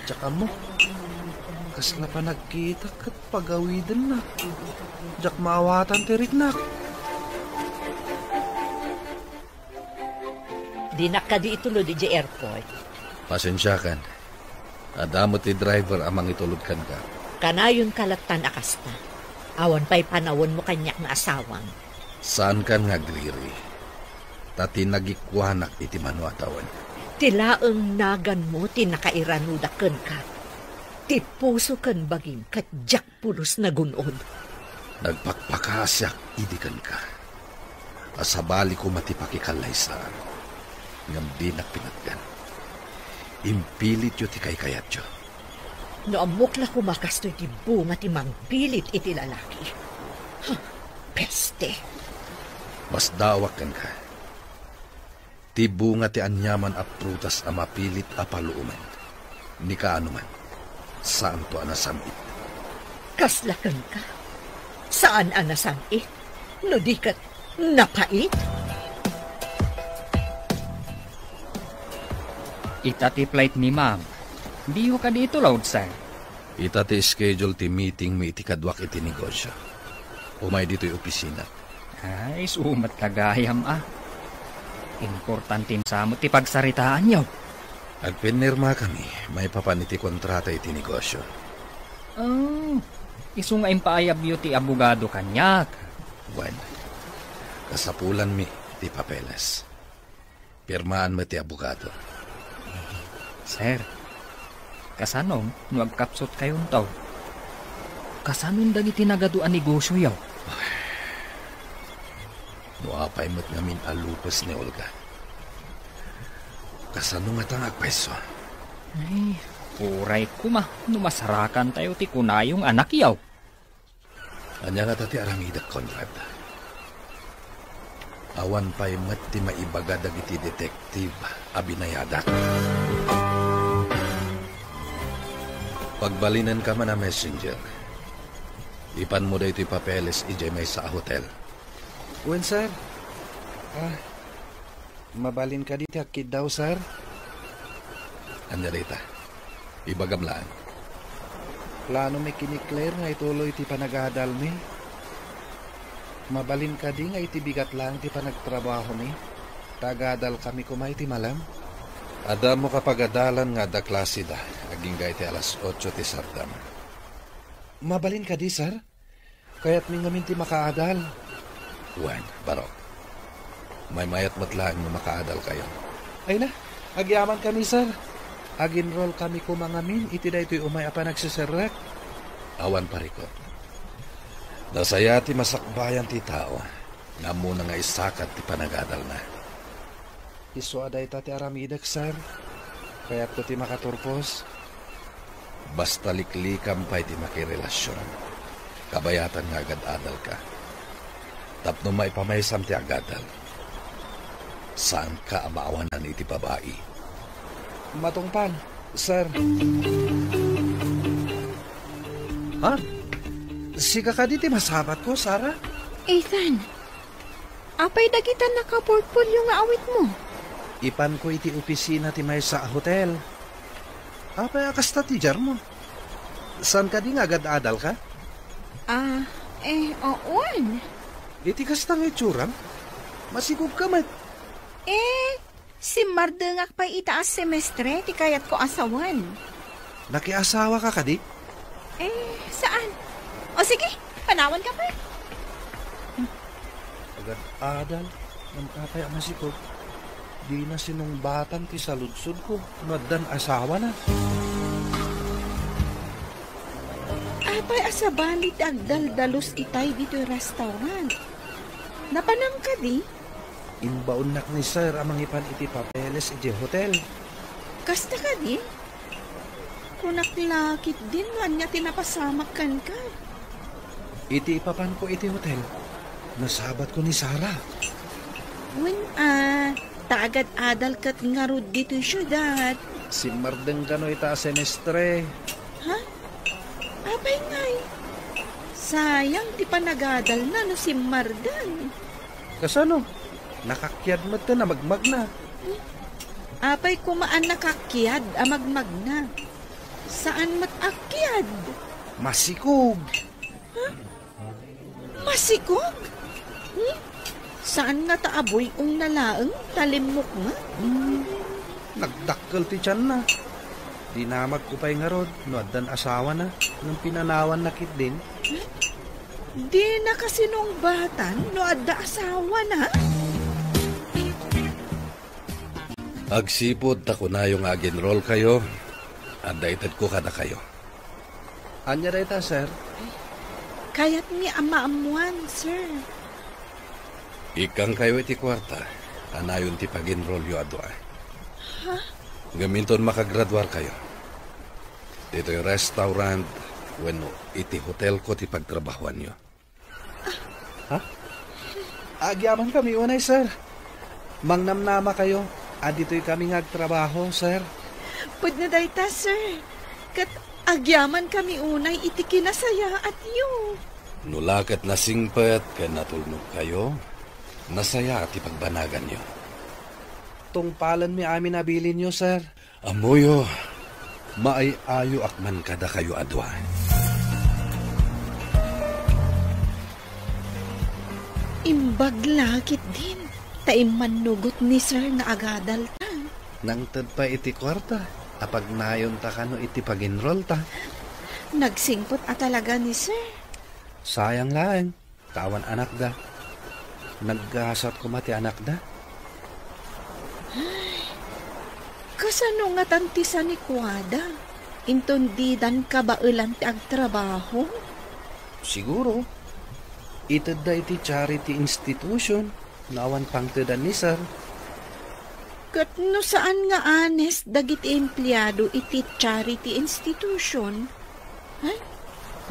Diak ammo. Kasla panagkita ket pagawidennak. Diak maawatan ti riknak. Dinak kadi itulod idiay airport. Pasensiakan. Adda met ti driver a mangitulod kenka. Kanayonka lattan a kasta. Awan pay panawenmo kaniak nga asawam. Saankan nga agriri, ta ti nagikuanak iti mano a tawen. Ti laeng naganmo ti nakairanudak kenka. Ti puso ken bagim ket diak pulos nagun-od. Nagpakpakaasiak idi kenka. Asabali koma ti pakikallaysaan, ngem dinak pinatgan. Impilityo ti kaykayatyo. No ammok la koma kastoy ti bunga ti mangpilit iti lalaki. Huh, peste! Masdaawak kenka. Ti bunga ti aniaman a prutas a mapilit a paluomen. Ni kaano man, saanto a nasam-it. Kasla kenka? Saan a nasam-it? No di ket napait? Ita ti flight ni Ma'am. Diyo kadi itulod, sir? Ita ti schedule ti meeting mi iti kaduak iti negosyo. Umay ditoy opisina. Ay, sumat ta gayam a. Importante sa met ti pagsaritaanyo. Agpinirmakami maipapan iti kontrata iti negosyo. Oh, isu nga impaayabyo ti abogado kaniak. Wen, kasapulanmi ti papeles. Pirmaan met ti abogado. Sir, kasano no agkapsutkayonto? Kasanon dagiti nagadu a negosyoyo? No apay met ngamin a lupes ni Olga, kasano ngata nga agpayso? Ay, uray koma no masarakantayo ti kunayo nga anakyo. Ania ngata ti aramidek, Conrad? Awan pay met ti maibaga dagiti detective a binayadak. Pagbalinenka man a messenger. Ipanmo daytoy papeles idiay maysa a hotel. Wen, sir. Ah, Mabalin kadi ti agkiddaw, sir? Ania dayta? Ibagam laeng. Planomi ken ni Claire nga ituloy ti panagadalmi. Mabalin kadi nga iti bigat laeng ti panagtrabahomi, ta agadalkami koma iti malem? Adda ammo kapagadalan nga adda klaseda agingga iti alas otso ti sardam. Mabalin kadi, sir? Kayatmi ngamin ti makaadal. Wen, barok. Maymayat met laeng no makaadalkayo. Ay na, agyamankami, sir. Ag-enrollkami koma ngamin iti daytoy umay a panagseserrek. Awan parikut. Nasaya ti masakbayan ti tao nga ammona nga isakad ti panagadalna. Isu a dayta ti aramidek, sir. Kayatko ti makaturpos. Basta liklikam pay ti makirelasion, kabayatan nga agad-adalka. Tapno maipamaysam ti agadal, Saanka a maawanan iti babai. Matungpal, sir. Ha? Sika kadi ti masabatko, Sarah? Ethan, apay dagita nakaportfolio nga awitmo? Ipanko iti opisina ti maysa a hotel. Apay a kasta ti diarmo? Saan kadi nga agad-adalka? Ah, eh, oo, wen. Iti kasta nga itsuram? Masikogka met. Eh, simmardengak pay ita a semestre ti kayatko a sawen. Nakiasawaka kadi? Eh, saan? O sige, panawanka pay. Agad-adal, ngem apay a masikog? Dina sinungbatan ti saludsodko no addan asawana. Apay a sabali ti agdaldalus itay ditoy restaurant? Napanam kadi? Imbaonnak ni sir a mangipan iti papeles idiay hotel. Kasta kadi? Kunak la ketdin no ania ti napasamak kenka. Iti ipapanko iti hotel, nasabatko ni Sarah. Wen a, ta agad-adal ket ngarud ditoy siudad. Simmardeng kano ita a semestre. Ha? Apay ngay? Sayang ti panagadalna no simmardeng. Kasano? Nakakkiad met a magmagna. Apay koma a nakakkiad a magmagna? Saan met a kiad? Masikog. Ha? Masikog? Hmm? Saan ngata a buy-ong na laeng ta limmuknget? Hmm. Nagdakkel ti tianna. Dinamagko pay ngarud no addan asawana ngem pinanawanna ketdin. Dinaka sinungbatan no adda asawana? Agsipud ta kunayo nga ag-enrollkayo, adda itedko kadakayo. Ania dayta, sir? Kayatmi a maammuan, sir. Ikkangkayo iti kuarta, kanayon ti pag-enrollyo a dua. Ha? Ngem inton makagraduarkayo, ditoy restaurant wenno iti hotelko ti pagtrabahoanyo. Ha? Agyamankami unay, sir. Mangnamnamakayo a ditoy kami nga agtrabaho, sir. Pudno dayta, sir. Ket agyamankami unay iti kinasayaatyo. No la ket nasingpet ken natulnogkayo, nasayaat ti pagbanaganyo. Tungpalenmi amin a bilinyo, sir. Ammoyo, maay-ayoak man kadakayo a dua. Imbag la ketdin ta immannugot ni sir nga agadalta. Nangted pay iti kuarta a pagnayonta kano iti pag-enrollta. Nagsingpet a talaga ni sir. Sayang laeng. Ta awan anakda. Naggasat koma ti anakda. Ay, kasano ngatan ti sanikuada? Inton didan kabaelan ti agtrabaho? Siguro, itedda iti charity institution no awan pangtedan ni sir. Ket no saan nga honest dagiti empleado iti charity institution, ay,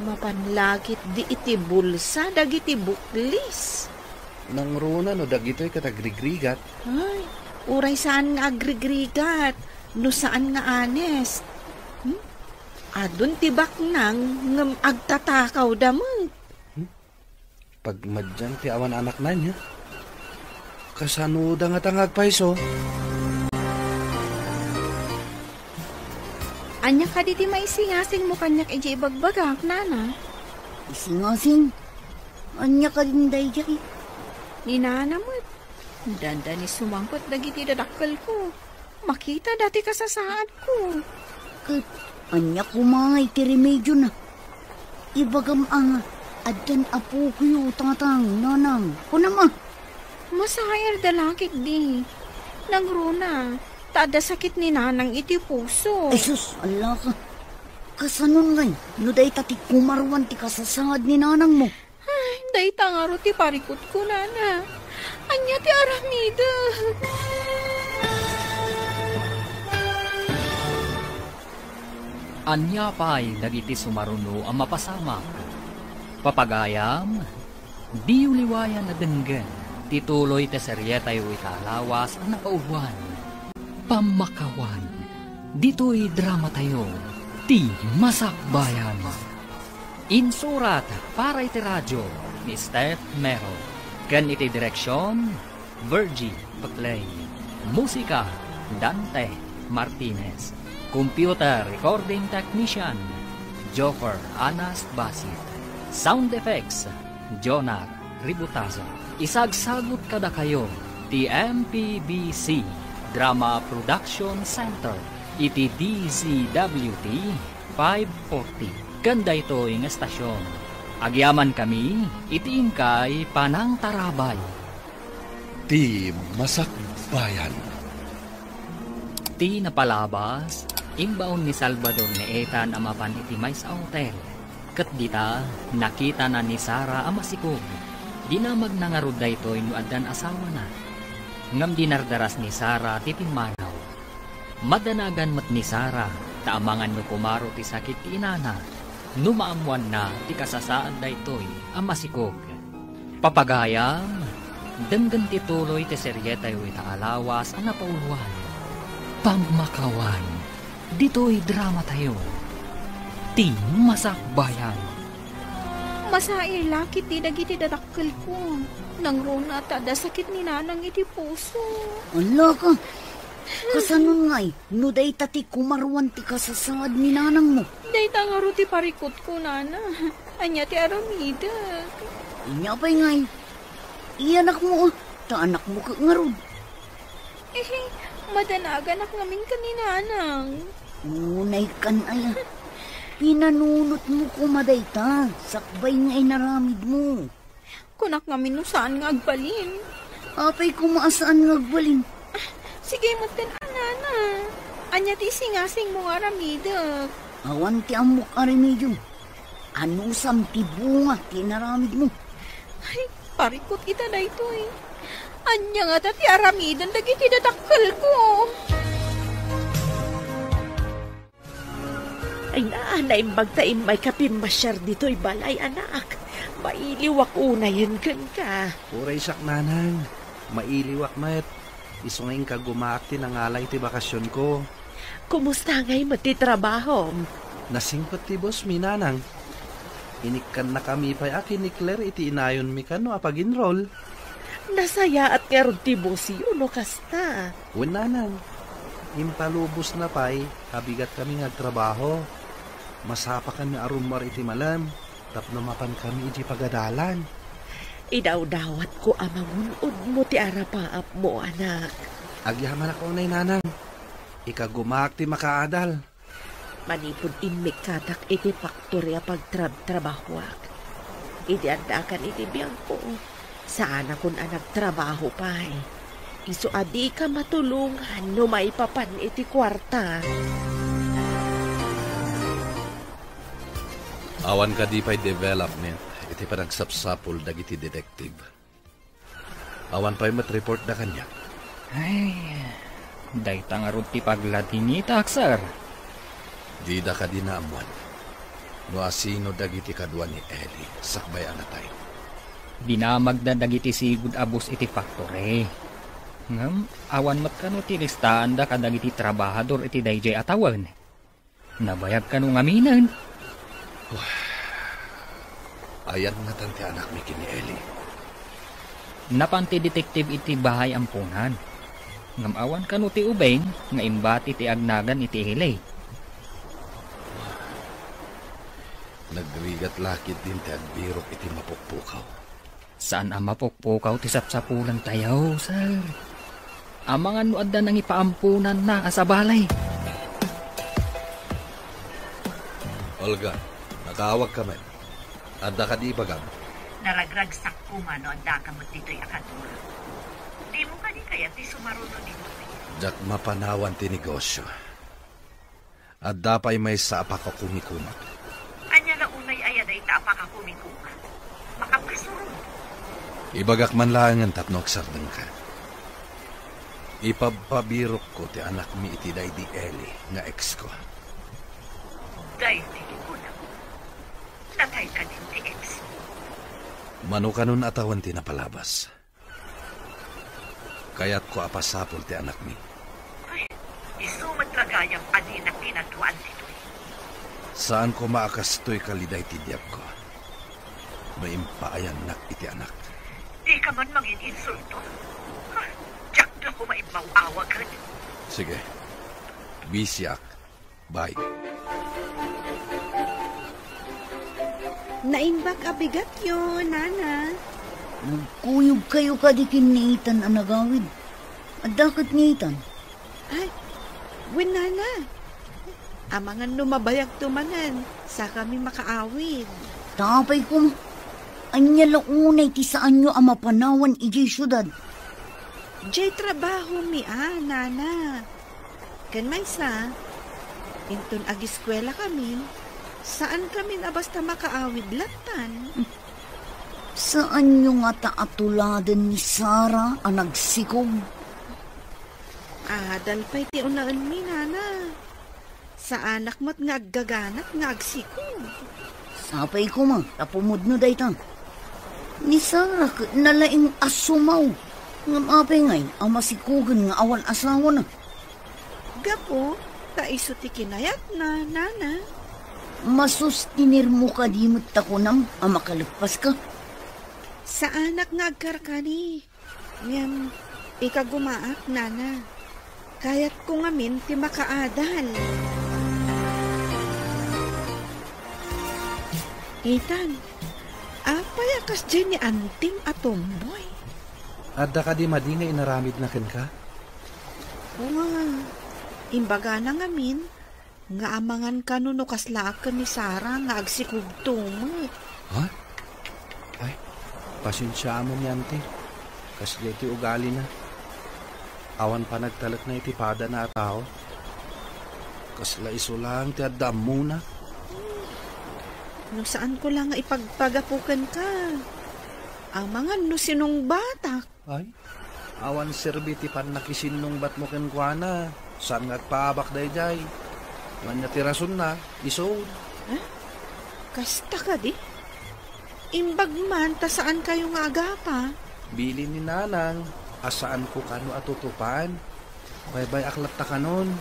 mapan la ketdi iti bulsa dagiti buklis. Nangruna no dagitoy ket agrigrigat. Ay, uray saan nga agrigrigat, no saan nga honest. Hmm? Adun ti baknang ngem agtatakawda met. Hmm? Pagmadian ti awan anakna, ania? Kasanoda ngata nga agpayso? Ania kadi ti maisingasingmo kaniak idiay ibagbagak, nana? Isingasing? Ania kadi daydiay? Ni nana met. Dandani sumangpet dagiti dadakkelko. Makitada ti kasasaadko. Ket ania koma iti remediona? Ibagam a nga, addan apokoyo, tatang, nanang. Kunam a. Masairda la ketdi. Nangruna, ta adda sakit ni nanang iti puso. Ay sus, ala ka. Kasanon ngay, no dayta ti kumaruan ti kasasaad ni nanangmo? Ay, dayta ngarud ti parikutko, nana. Ania ti aramidek? Ania pay dagiti sumaruno a mapasamak? Papagayam, diyo liwayan a denggen Ituloy ti serietayo ita a lawas a napauluan, Pammakawan. Ditoy dramatayo, Ti Masakbayan. Insurat para iti radio ni Steph Mero, ken iti direksion, Virgie Paclay. Musika, Dante Martinez. Computer recording technician, Joffer Anas Basit. Sound effects, Jonar Ributazo. Isagsagut kadakayo ti M P B C Drama Production Center iti D Z W T five forty. Ken daytoy nga estasion, agyamankami iti inkay panangtarabay. Ti Masakbayan. Ti napalabas, imbaon ni Salvador ni Ethan a mapan iti maysa a hotel. Ket dita, nakitana ni Sara a masikog. Dinamagna ngarud daytoy no addan asawana. Ngem dinardaras ni Sara ti pimmanaw. Madanagan met ni Sara, ta amangan no kumaro ti sakit ti inana, no maammoanna ti kasasaad daytoy a masikog. Papagayam, denggen ti tuloy ti serietayo ita a lawas a napauluan, Pammakawan. Ditoy dramatayo, Ti Masakbayan. Masaila ketdi dagiti dadakkelko. Nangruna ta adda sakit ni nanang iti puso. Ala ka! Kasanon ngay, no dayta ti kumaruan ti kasasaad ni nanangmo? Dayta ngarud ti parikutko, nana. Ania ti aramidek? Ania pay ngay? Iyanakmo, ta anakmo ket ngarud. Eh, madanaganak ngamin ken ni nanang. Unay kan aya. Pinanunotmo koma dayta, sakbay nga inaramidmo. Kunak ngamin no saan nga agbalin. Apay koma a saan nga agbalin? Ah, sige met ken a, nana. Ania ti isingasingmo nga aramidek? Awan ti ammok a remedio. Anusam ti bunga ti inaramidmo. Ay, parikut ita daytoy. Ania ngata ti aramiden dagiti dadakkelko? Ay na, naimbag ta immayka pimmasiar ditoy balay, anak. Mailiwak unayen kenka. Uray siak, nanang. Mailiwak met. Isu nga inkagumaak ti nangalay ti bakasionko. Kumusta ngay met ti trabahom? Nasingpet ti boss mi, nanang. Inikkannakami pay a kinikler iti inayonmi kano a pag-enroll. Nasayaat ngarud ti boss yo no kasta. Wen, nanang. Impalubosna pay a bigatkami nga agtrabaho. Masapakanmi a rummuar iti malem tapno mapankami iti pagadalan. Idawdawatko a mangun-odmo ti arapaapmo, anak. Agyamanak unay, nanang. Ikagumaak ti makaadal. Manipud immikkatak iti faktori a pagtrabtrabahoak. Idi addakan iti biagko, saanakon a nagtrabaho pay. Isu a dika matulongan no maipapan iti kuarta. Awan kadi pay development iti panagsapsapul dagiti detective. Awan pay met reportda kaniak. Ay, dayta ngarud ti pagladingitak, sir. Dida kadi naammuan no asino dagiti kadua ni Eli sakbay a natay. Dinamagda dagiti sigud a boss iti factory. Ngem awan met kano ti listaanda kadagiti trabahador iti daydiay a tawen. Nabayag kano ngaminen? Ayan ngatan ti anakmi ken ni Eli. Napan ti detective iti bahay ampunan. Ngem awan kano ti ubing nga imbati ti agnagan iti Eli. Nagrigat la ketdin ti agbirok iti mapukpukaw. Saan a mapukpukaw ti sapsapulantayo, sir. Amangan no adda nangipaampunanna a sabali. Olga, natawag ka met. Adda kadi ibagam? Naragragsak koma no addaka met ditoy a kadua. Dimo kadi kayat ti sumaruno ditoy? Diak mapanawan ti negosio. Adda pay maysa a pakakumikumak. Ania la unay aya dayta a pakakumikumak? Makapasuron. Ibagak man laengen tapno agsardengka. Ipabpabirokko ti anakmi iti daydi Eli nga exko. Daydi kunam. Natay kadin ti ex. Mano kanon a tawen ti napalabas? Kayatko a pasapul ti anakmi. Ay, isu met gayam a dinak kinaduaan ditoy. Saan koma a kastoy kaliday ti biagko. No impaayannak iti anak. Dika man mangin-insulto. Ah, diak da koma immaw-awagen. Sige. Bisiak. Bye. Naimbag a bigatyo, Nana. Nagkuyogkayo kadi ken ni Ethan a nagawid? Adda ket ni Ethan? Ay, wen, Nana. Amangan no mabayagto manen, sakami makaawid. Ta apay koma, ania la unay ti saanyo a mapanawan idiay siudad? Diay trabahomi a, Nana. Ken maysa, inton agiskuelakamin, saankamin a basta makaawid lattan. Saanyo ngata a tuladen ni Sara a nagsikog? Adal pay ti unaenmi, Nana. Saanak met nga aggaganat nga agsikog. Sapay koma ta pumudno dayta. Ni Sara ket nalaing a sumaw. Ngem apay ngay a masikogen nga awan asawana? Gapu ta isu ti kinayatna, Nana. Masustinermo kadi met ta kunam a makaleppaska? Saanak nga agkarkari. Ngem, ikagumaak, Nana. Kayatko ngamin ti makaadal. Ethan, apay a kasdiay ni antim a tomboy? Adda kadi madi nga inaramidna kenka? Wen, imbagana ngamin nga amangan kano no kaslaak ken ni Sara nga agsikogto met. Ha? Ay, pasensiaam ni anti. Kasdiay ti ugalina. Awan panagtalekna iti padana a tao. Kasla isu laeng ti adda ammona. No saanko la nga ipagpagapu kenka, amangan no sinungbatak. Ay, awan serbi ti pannakisinnungbatmo kenkuana. Saan nga agpaabak daydiay. Ania ti rasonna, isu. Eh? Kasta kadi? Imbag man ta saankayo nga agapa. Bilin ni Nanang a saanko kano a tutupan. Baybay-ak latta kanon.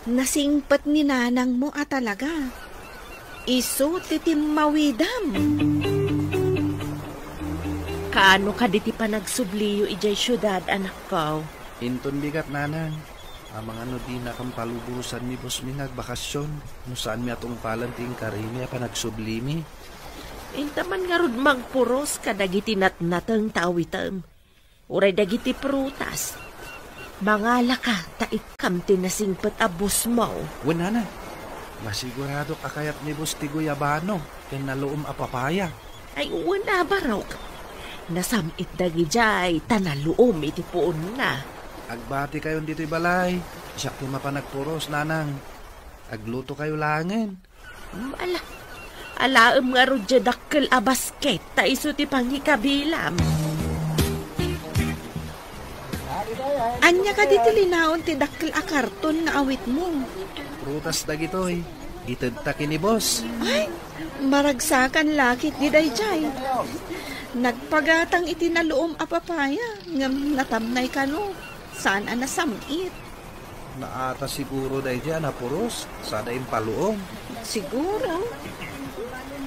Nasingpet ni nanangmo a talaga. Isu ti timmawidam. Kaano kadi ti panagsubliyo idiay siudad, anakko? Inton bigat, nanang. Amangan no dinakam palubosan ni bossmi nga agbakasyon, no saanmi a tungpalan ti inkarimi a panagsublimi. Inta man ngarud mangpuros kadagiti natnateng ta awitem. Uray dagiti prutas. Mangalaka ta ikkam ti nasingpet a bossmo. Wen, nana. Masiguradok a kayat ni boss ti guyabano ken naluom a papaya. Ay, wen a, barok. Nasam-it dagidiay ta naluom iti puonna. Agbatikayon ditoy balay. Siak ti mapan agpuros, nanang. Aglutokayo laengen. Ala, alaem ngarud diay dakkel a basket ta isu ti pangikabilam. Ania kadi ti linaon ti dakkel a karton nga awitmo? Prutas dagitoy. Itedta ken ni boss. Ay, maragsakan la ketdi daydiay. Nagpagatang iti naluom a papaya, ngem natamnay kano. Saan a nasam-it. Naata siguro daydiay a napuros, sada impaluom. Siguro.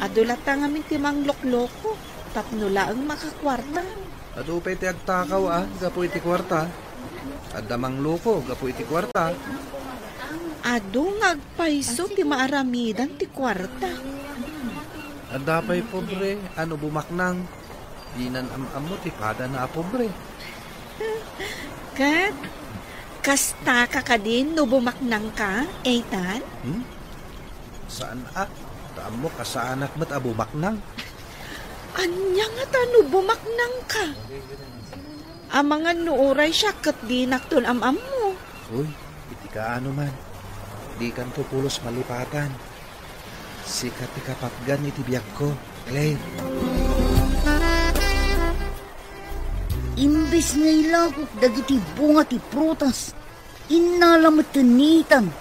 Adu latta ngamin ti manglokloko, tapno laeng makakuarta. Adu pay ti agtakaw a gapu iti kuarta. Adda mangloko gapu iti kuarta. Adu nga agpayso ti maaramidan ti kuarta. Adda pay pobre a no bumaknang. Dinan am-ammo ti padana a pobre. Ket, kastaka kadi no bumaknangka, Ethan? Hmm? Saan a? Ta ammok a saanak met a bumaknang. Ania ngata no bumaknangka? Amangan no uray siak ket dinakton am-ammo. Uy, iti kaano man. Dikanto pulos malipatan. Sika ti kapatgan iti biagko, Claire. Imbes nga ilakok dagiti bunga ti prutas, innala met ni Ethan.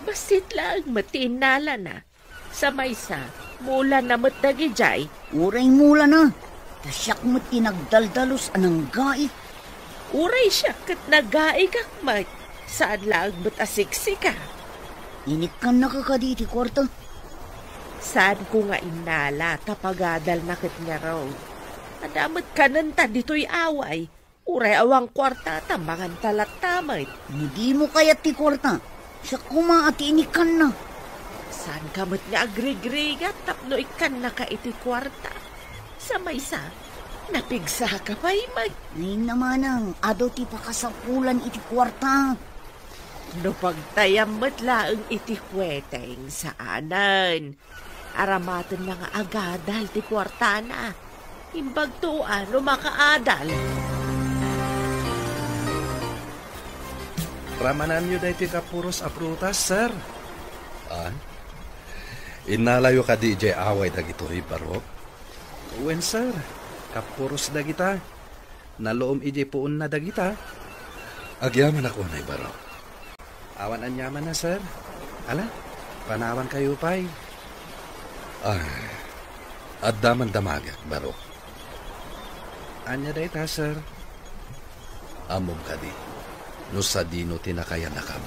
Bassit laeng met ti innalana. Sa maysa, mulana met dagidiay. Uray mulana, ta siak met ti nagdaldalus a nanggaik. Uray siak ket nagaigak met, saan laeng met a siksika. Inikkannaka kadi iti kuarta? Saanko nga innala ta pagadalna ket ngarud. Adda met kanenta ditoy away. Uray awan kuarta ta manganta latta met. No dimo kayat ti kuarta, siak koma a ti inikkanna. Saanka met nga agrigrigat tapno ikkannaka iti kuarta? Sa maysa, napigsaka pay met. Ay, namanang, adu ti pakasapulan iti kuarta. No pagtayam met laeng iti kueteng, saanen. Aramatenna nga agadal ti kuartana. Imbagto a no makaadal. Ramananyo daytoy kapuros a prutas, sir. Ah? Innalayo kadi idiay away dagitoy, Barok? Wen, sir. Kapuros dagita. Naluom idiay puonna dagita. Agyamanak unay, Barok. Awan aniamanna, sir. Ala, panawankayo pay. Ah, adda man damagek, Barok. Ania dayta, sir? Ammom kadi, no sadino ti nakayanakam?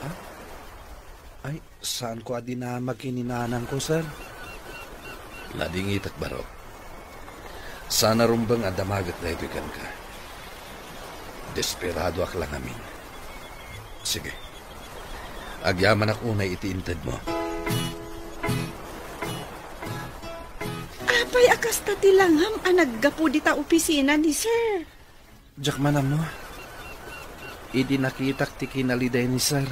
Ah? Ay, saanko a dinamag ken ni nanangko, sir. Nadingitek, Barok. Saan a rumbeng a damagek daytoy kenka. Desperadoak la ngamin. Sige. Agyamanak unay iti intedmo. Apay a kasta ti langam a naggapu dita opisina ni sir? Diak man ammo. Idi nakitak ti kinaliday ni sir,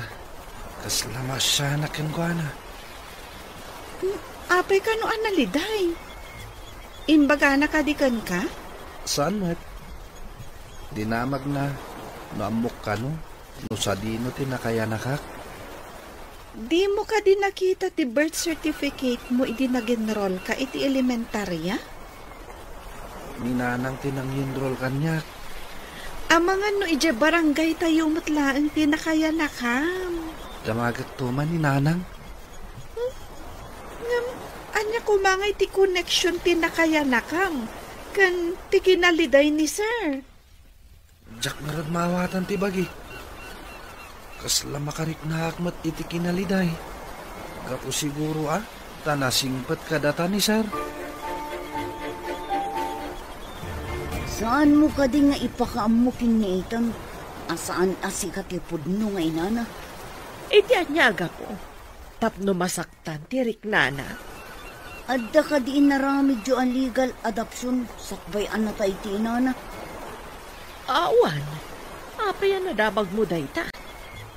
kasla maasianak kenkuana. Hmm, apay kano a naliday? Imbagana kadi kenka? Saan met. Dinamagna no ammok kano, no sadino ti nakayanakak. Dimo kadi nakita ti birth certificate mo idi nag-enroll ka iti elementarya? Ni nanang ti nang-enroll kaniak. Amangan no idiay barangay tayo met laeng ti nakayanakam. Damagek to man ni nanang. Hmm? Ngem, ania koma ngay ti connection ti nakayanakam ken ti kinaliday ni sir? Diak ngarud maawatan ti bagi. Kasla makariknaak met iti kinaliday. Gapu siguro a ta nasingpet kadata ni sir. Saanmo kadi nga ipakaammo ken ni Ethan a saan a sika ti pudno nga inana? Iti ania a gapu? Tapno masak- tan ti riknana. Adda kadi inaramidyo a legal adoption sakbay a natay ti inana? Awan. Apay a nadamagmo dayta?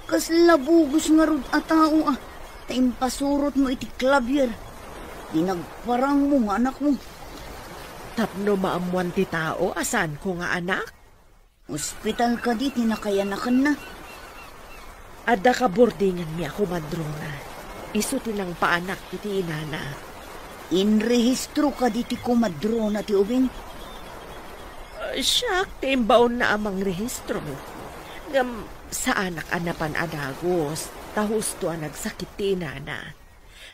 Kasla bugos ngarud a tao a ta impasurotmo iti klabier ti nagparangmo nga anakmo. Tapno maammuan ti tao a saanko nga anak? Ospital kadi ti nakayanakanna? Adda kaburdinganmi a komadrona. Isu ti nangpaanak iti inana. Inrehistro kadi ti komadrona ti ubing? Ah, siak ti imbaonna a mangrehistro. Ngem saanak a napan a dagus, ta husto a nagsakit ti inana.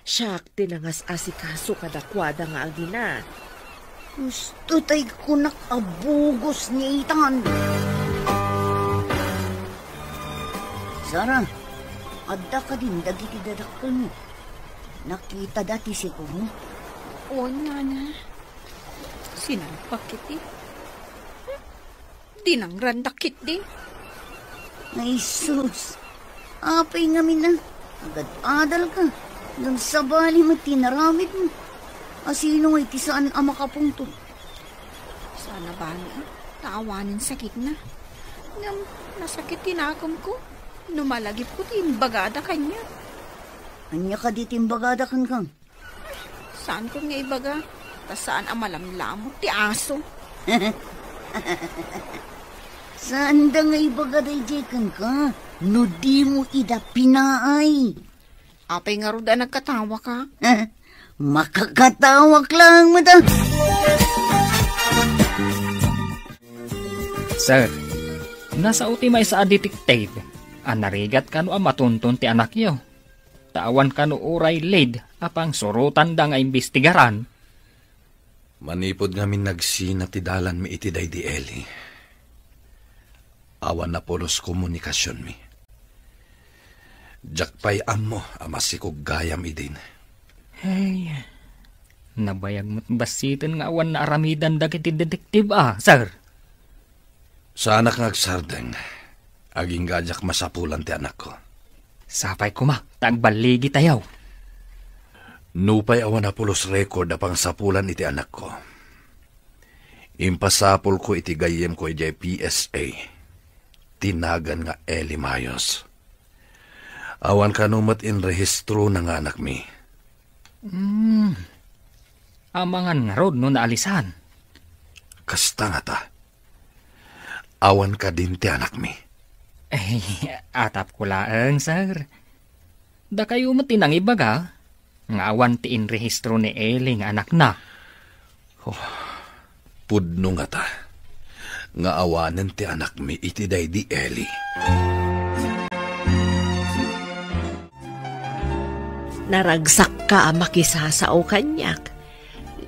Siak ti nangas-asikaso kadakuada nga agina. Husto tay kunak a bugos ni Ethan. Sara, adda kadin dagiti dadakkelmo? Nakitada ti sikogmo? Wen, nana. Sinalpak iti. Dinangrandak ketdi. Ay, sus! Apay ngamin a, agad-adalka, ngem sabali met ti inaramidmo. A sino ngay ti saan a makapungtot? Saan a bali, ta awanen sakitna. Ngem nasakit ti nakemko no malagipko ti imbagada kaniak. Ania kadi ti imbagada kenka? Saankon nga ibaga, ta saan a malamlamot ti aso. Saanda nga ibaga daydiay kenka no dimo ida pinaay. Apay ngarud a nagkatawaka? Makakatawak laeng met a. Sir, nasao ti maysa a detective a narigat kano a matunton ti anakyo. Ta awan kano uray lead a pangsurotanda nga imbestigaran. Manipud ngamin nagsina ti dalanmi iti daydi Eli, Awan a pulos komunikasionmi. Diak pay ammo a masikog gayam idin. Ay, nabayag met bassiten nga awan naaramidan dagiti detektiba, sir. Saanak nga agsardeng, agingga a diak masapulan ti anakko. Sapay koma, ta agballigitayo. Nupay awan a pulos record a pangsapulan iti anakko, impasapulko iti gayyemko idiay P S A ti nagan nga Eli Mayos. Awan kano met inrehistrona nga anakmi. Hmm. Amangan ngarud no naalisan? Kasta ngata. Awan kadin ti anakmi? Ay, atapko laeng, sir. Dakayo met ti nangibaga nga awan ti inrehistro ni Eli nga anakna. Oh, pudno ngata nga awanen ti anakmi iti daydi Eli. Naragsakka a makisasao kaniak.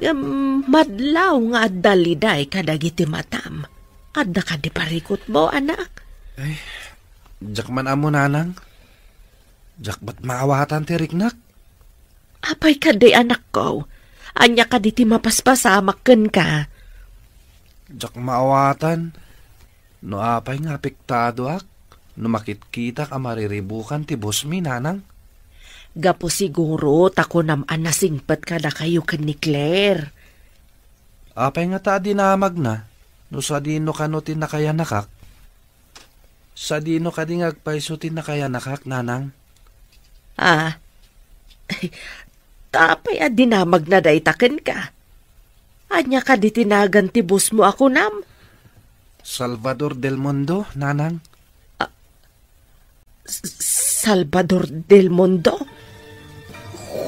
Ngem madlaw nga adda liday kadagiti matam. Adda kadi parikutmo, anak? Ay, diak man ammo, nanang. Diak met maawatan ti riknak. Apay kadi, anakko? Ania kadi ti mapaspasamak kenka? Diak maawatan. No apay nga apektadoak no makitkitak a mariribukan ti bosmi, nanang? Gapu siguro ta kunam a nasingpet kadakayo ken ni Claire. Apay ngata a dinamagna no sadino kano ti nakayanakak? Sadino kadi nga agpayso ti nakayanakak, nanang? Ah. Ta apay a dinamagna dayta kenka? Ania kadi ti nagan ti bosmo a kunam? Salvador del Mundo, nanang. Ah, S-, Salvador del Mundo?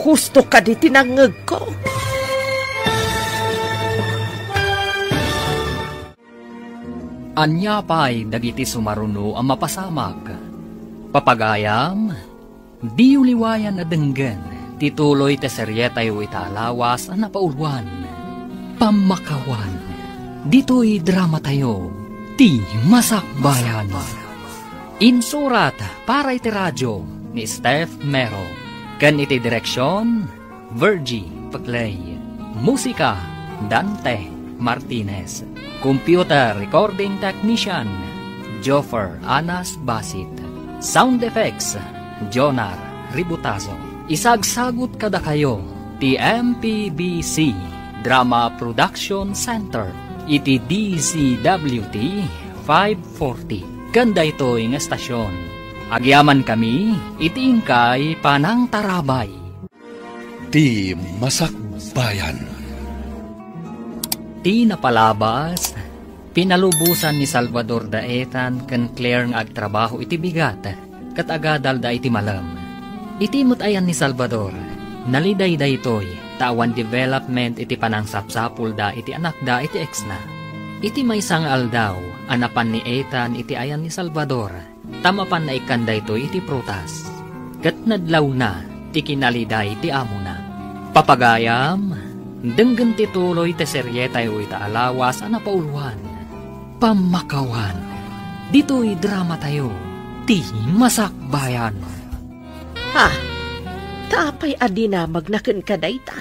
Husto kadi ti nangngegko. Ania pay dagiti sumaruno a mapasamak? Papagayam, diyo liwayan a denggen ti tuloy ti serietayo ita a lawas a napauluan, Pammakawan. Ditoy dramatayo, ti Masakbayan. Insurat para iti radio ni Steph Mero, ken iti direksion, Virgie Peclay. Musika, Dante Martinez. Computer recording technician, Joffer Anas Basit. Sound effects, Jonar Ributazo. Isagsagut kadakayo ti M P B C Drama Production Center iti D Z W T five forty. Ken daytoy nga estasion, agyamankami iti inkay panangtarabay. Ti Masakbayan. Ti napalabas, pinalubosan ni Salvador da Ethan ken Claire nga agtrabaho iti bigat, ket agadalda iti malem. Iti met ayan ni Salvador, naliday daytoy ta awan development iti panangsapsapulda iti anakda iti exna. Iti maysa nga aldaw a napan ni Ethan iti ayan ni Salvador, ta mapanna ikkan daytoy iti prutas, ket nadlawna ti kinaliday ti amona. Papagayam, denggen ti tuloy ti serietayo ita a lawas a napauluan, Pammakawan. Ditoy dramatayo, ti Masakbayan. Ha? Ta apay a dinamagna kenka dayta?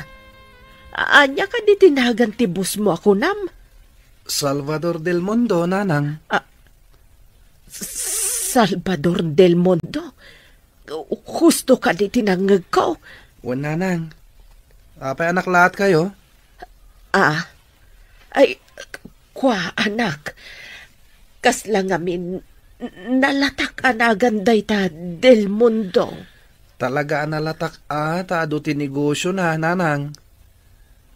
Ania kadi ti nagan ti bosmo a kunam? Salvador del Mundo, nanang. Ah, Salvador del Mundo? Husto kadi ti nangngegko? Wen, nanang. Apay a naklaatkayo? Ah, ay, kua, anak. Kasla ngamin, nalatak a nagan dayta del Mundo. Talaga a nalatak a ta adu ti negosiona, nanang.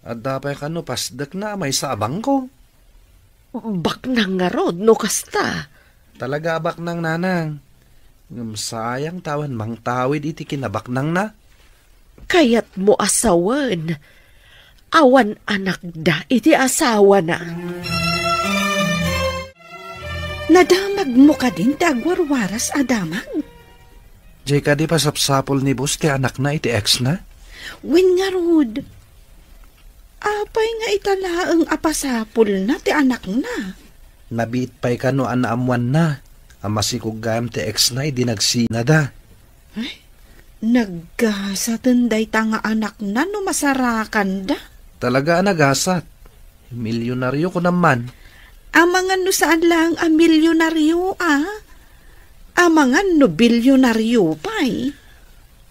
Adda pay kano pasdekna a maysa a bangko. Baknang ngarud no kasta. Talaga a baknang, nanang. Ngem sayang ta awan mangtawid iti kinabaknangna. Kayatmo a sawen, awan anakda iti asawana. Nadamagmo kadin ti agwarwaras a damag? Diay kadi pasapsapul ni boss ti anakna iti exna? Wen ngarud, apay nga ita laeng a pasapulna ti anakna? Nabiit pay kano a naammoanna. A masikog gayam ti ex na idi nagsinada. Ay, naggasaten dayta nga anakna no masarakanda. Talaga a nagasat. Milyonaryo ko naman. Amangan no saan lang a milyonaryo, a? Amangan no bilyonaryo pay.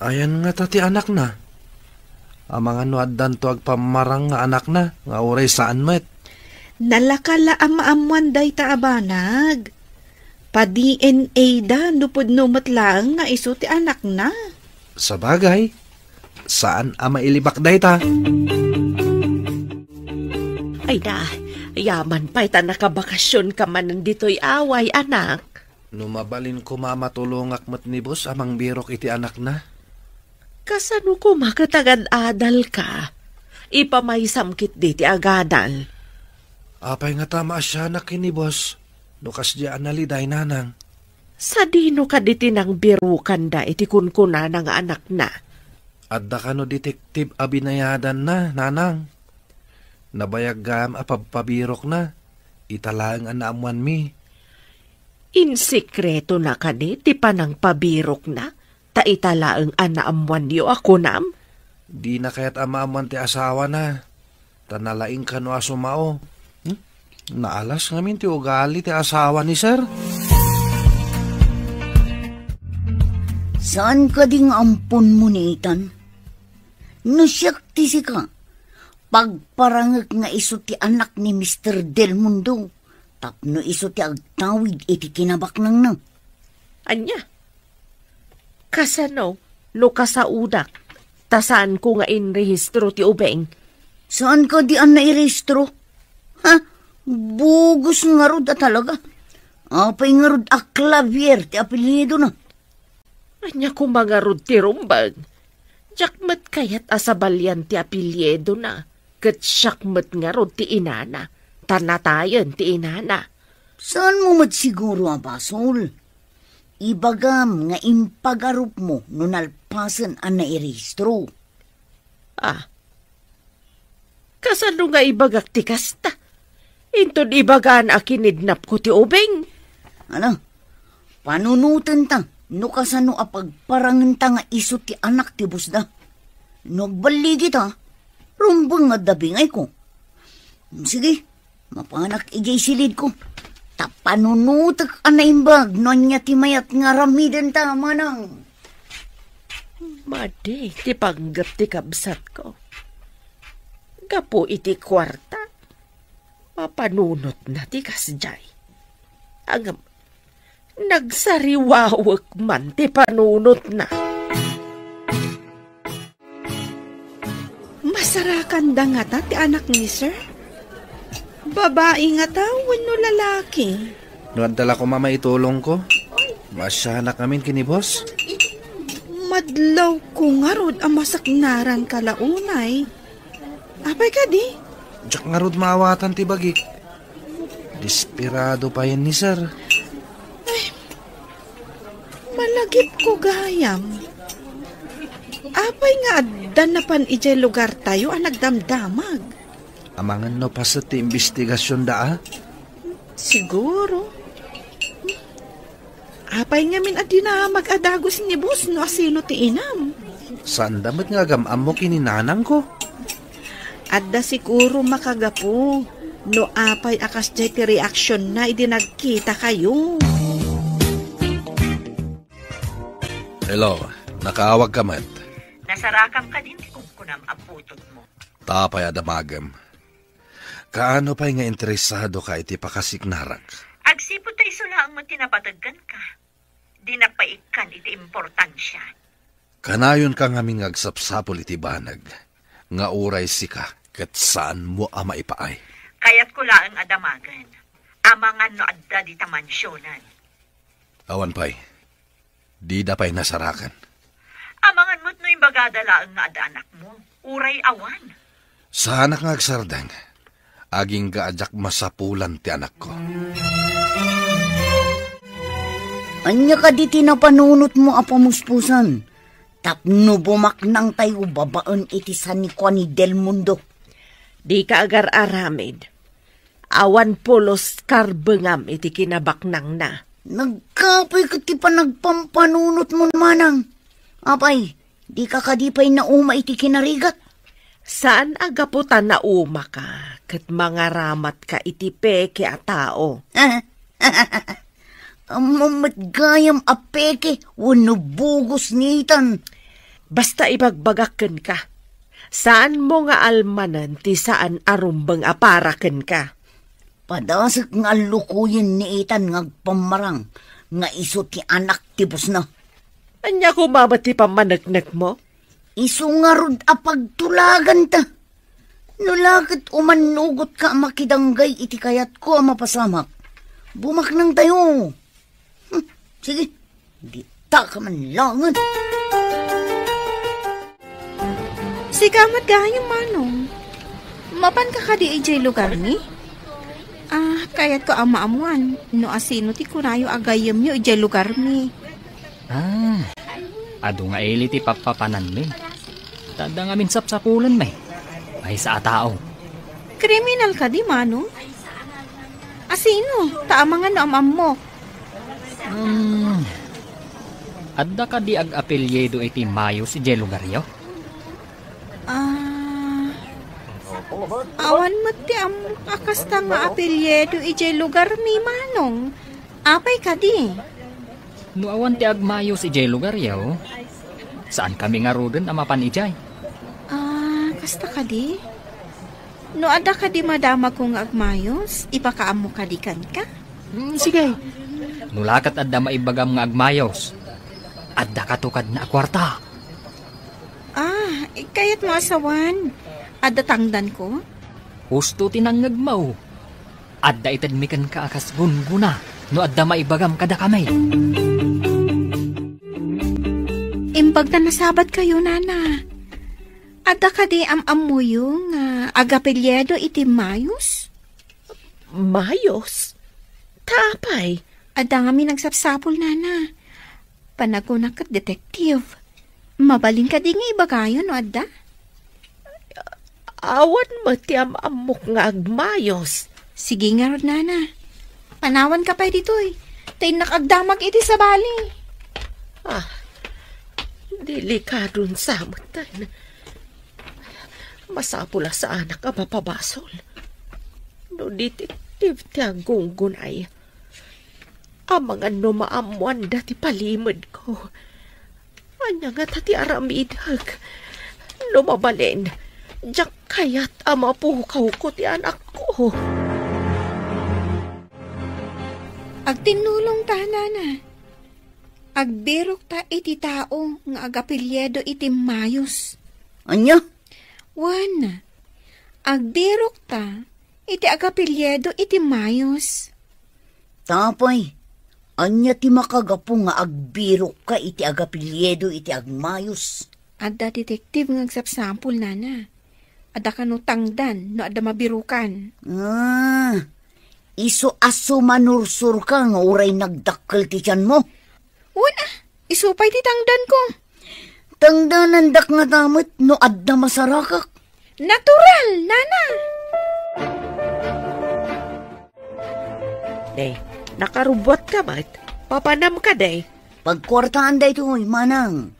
Ayan ngata ti anakna. Amangan no addanto agpammarang nga anakna, nga uray saan met. Nalaka la a maammuan dayta a banag. Pa-D N A da no pudno met laeng nga isu ti anakna. Sabagay, saan a mailibak dayta. Ay da, yaman pay ta nakabakasionka manen ditoy away, anak. No mabalin koma a matulongak met ni boss a mangbirok iti anakna. Kasano koma ket agad-adalka? Ipamaysam ketdi ti agadal. Apay ngata maasianak ken ni boss no kasdiay a naliday, nanang? Sadino kadi ti nangbirokanda iti kunkunana nga anakna? Adda kano detektif a binayadanna, nanang. Nabayag gayam a pabpabirokna. Ita laeng a naammuanmi. Insekretona kadi ti panangpabirokna, ta ita laeng a naammuanyo a kunam? Dina kayat a maammuan ti asawana, ta nalaing kano a sumao. Hmm? Naalas ngamin ti ugali ti asawa ni Sir. Saan kadi nga amponmo ni Ethan? No siak ti sika, pagparangek nga isu ti anak ni Mister Del Mundo tapno isu ti agtawid iti kinabaknangna. Ania? Kasano no kasaodak ta saanko nga inrehistro ti ubing? Saan kadi a nairehistro? Ha? Bogus ngarud a talaga. Apay ngarud a Clavier ti apelyidona? Ania koma ngarud ti rumbeng? Diak met kayat a sabalian ti apelyidona, ket siak met ngarud ti inana, ta natayen ti inana. Saanmo met siguro a basol? Ibagam nga impagarupmo no nalpasen a nairehistro. Ah, kasano nga ibagak ti kasta? Inton ibagana a kinidnapko ti ubing? Ano? Panunotenta no kasano a pagparangenta nga isu ti anak ti bossda. No agballigita, rumbeng nga adda bingayko. Sige, mapanak idiay silidko. Ta panunotek a naimbag no ania ti mayat nga aramidenta, manang. Madi ti panggep ti kabsatko. Gapu iti kuarta, mapanunotna ti kasdiay. Ngem, nagsariwawek man ti panunotna. Masarakanda ngata ti anak ni Sir? Babai ngata wenno lalaki? No adda la koma maitulongko, maasianak amin ken ni boss. Madlawko ngarud a masaknaranka la unay. Apay kadi? Diak ngarud maawatan ti bagik. Desperado payen ni Sir. Ay, malagipko gayam. Apay nga adda napan idiay lugartayo a nagdamdamag? Amangan no paset ti imbestigasionda, a? Siguro. Apay ngamin a dinamag a dagus ni boss no asino ti inam? Saanda met nga agam-ammo ken ni nanangko. Adda siguro makagapu no apay a kasdiay ti reaksionna idi nagkitakayo. Hello, nakaawagka met. Nasarakam kadin ti kunkunam a putotmo. Ta apay a damagem? Kaano pay nga interesadoka iti pakasiknarak? Agsipud ta isu laeng met ti napateg kenka. Dinak pay ikkan iti importansia. Kanayonka ngamin nga agsapsapul iti banag nga uray sika ket saanmo a maipaay. Kayatko laeng a damagen. Amangan no adda dita mansionen. Awan pay. Dida pay nasarakan. Amangan met no imbagada laeng nga adda anakmo, uray awan. Saanak nga agsardeng, agingga a diak masapulan ti anakko. Ania kadi ti napanunotmo a pamuspusan tapno bumaknangtayo babaen iti sanikua ni Del Mundo? Dika agar-aramid. Awan pulos karbengam iti kinabaknangna. Nagkapoy ket ti panagpampanunotmo, manang. Apay, dika kadi pay nauma iti kinarigat? Saan a gapu ta naumaka ket mangaramatka iti peke a tao. Ammom met gayam a peke wenno bugos ni Ethan. Basta ibagbagak kenka, saanmo nga almanen ti saan a rumbeng a para kenka. Padasek nga allukoyen ni Ethan nga agpammarang nga isu ti anak ti bosna. Ania koma met ti pammaneknekmo? Isu ngarud a pagtulaganta. No la ket umannugotka a makidanggay iti kayatko a mapasamak, bumaknangtayo. Hmm, sige, dita ka man laengen. Sika met gayam, Manong. Mapanka kadi idiay lugarmi? Ah, kayatko a maammuan no asino ti kunayo a gayyemyo idiay lugarmi. Ah, adu nga ili ti pappapananmi. Ta adda ngamin sapsapulenmi. Maysa a tao. Kriminal kadi, Manong? Asino? Ta amangan no am-ammok. Hmm. Adda kadi ag-apelyido iti Mayos idiay lugaryo? Ah, awan met ti ammok a kasta nga apelyido idiay lugarmi, Manong. Apay kadi? No awan ti agmayos idiay lugaryo, saankami ngaruden a mapan idiay. Ah, kasta kadi? No adda kadi madamagko nga agmayos, ipakaammo kadi kenka? Hmm, sige. No la ket adda maibagam nga agmayos, adda kato kadna a kuarta. Ah, kayatmo a sawen, adda tangdanko? Husto ti nangngegmo. Adda itedmi kenka a kas gunggona no adda maibagam kadakami. Imbag ta nasabatkayo, Nana. Adda kadi am-ammoyo nga agapelyido iti Mayos? Mayos? Ta apay? Adda ngamin agsapsapul, Nana. Panagunak ket detective. Mabalin kadi nga ibagayo no adda? Awan met ti am-ammok nga agmayos. Sige ngarud, Nana. Panawanka pay ditoy. Ta innak agdamag iti sabali. Ah, delikadon sa met. Masapul a saanak a mapabasol. No detective ti aggunggunay, amangan no maammoanda ti palimedko. Ania ngata ti aramidek? No mabalin, diak kayat a mapukawko ti anakko. Agtinnulongta, Nana. Agbirokta iti tao nga agapelyido iti Mayos. Ania? Wen, agbirokta iti agapelyido iti Mayos. Ta apay, ania ti makagapu nga agbirokka iti agapelyido iti agmayos? Adda detective nga agsapsapul, Nana. Adda kano tangdan no adda mabirokan. Ah, isu a sumanursurka nga uray nagdakkel ti tianmo? Wen a, isu pay ti tangdanko. Tangdanandak ngata met no adda masarakak. Natural, Nana! Day, nakarubbuatka met. Papanam kadi? Pagkuartaan daytoy, manang.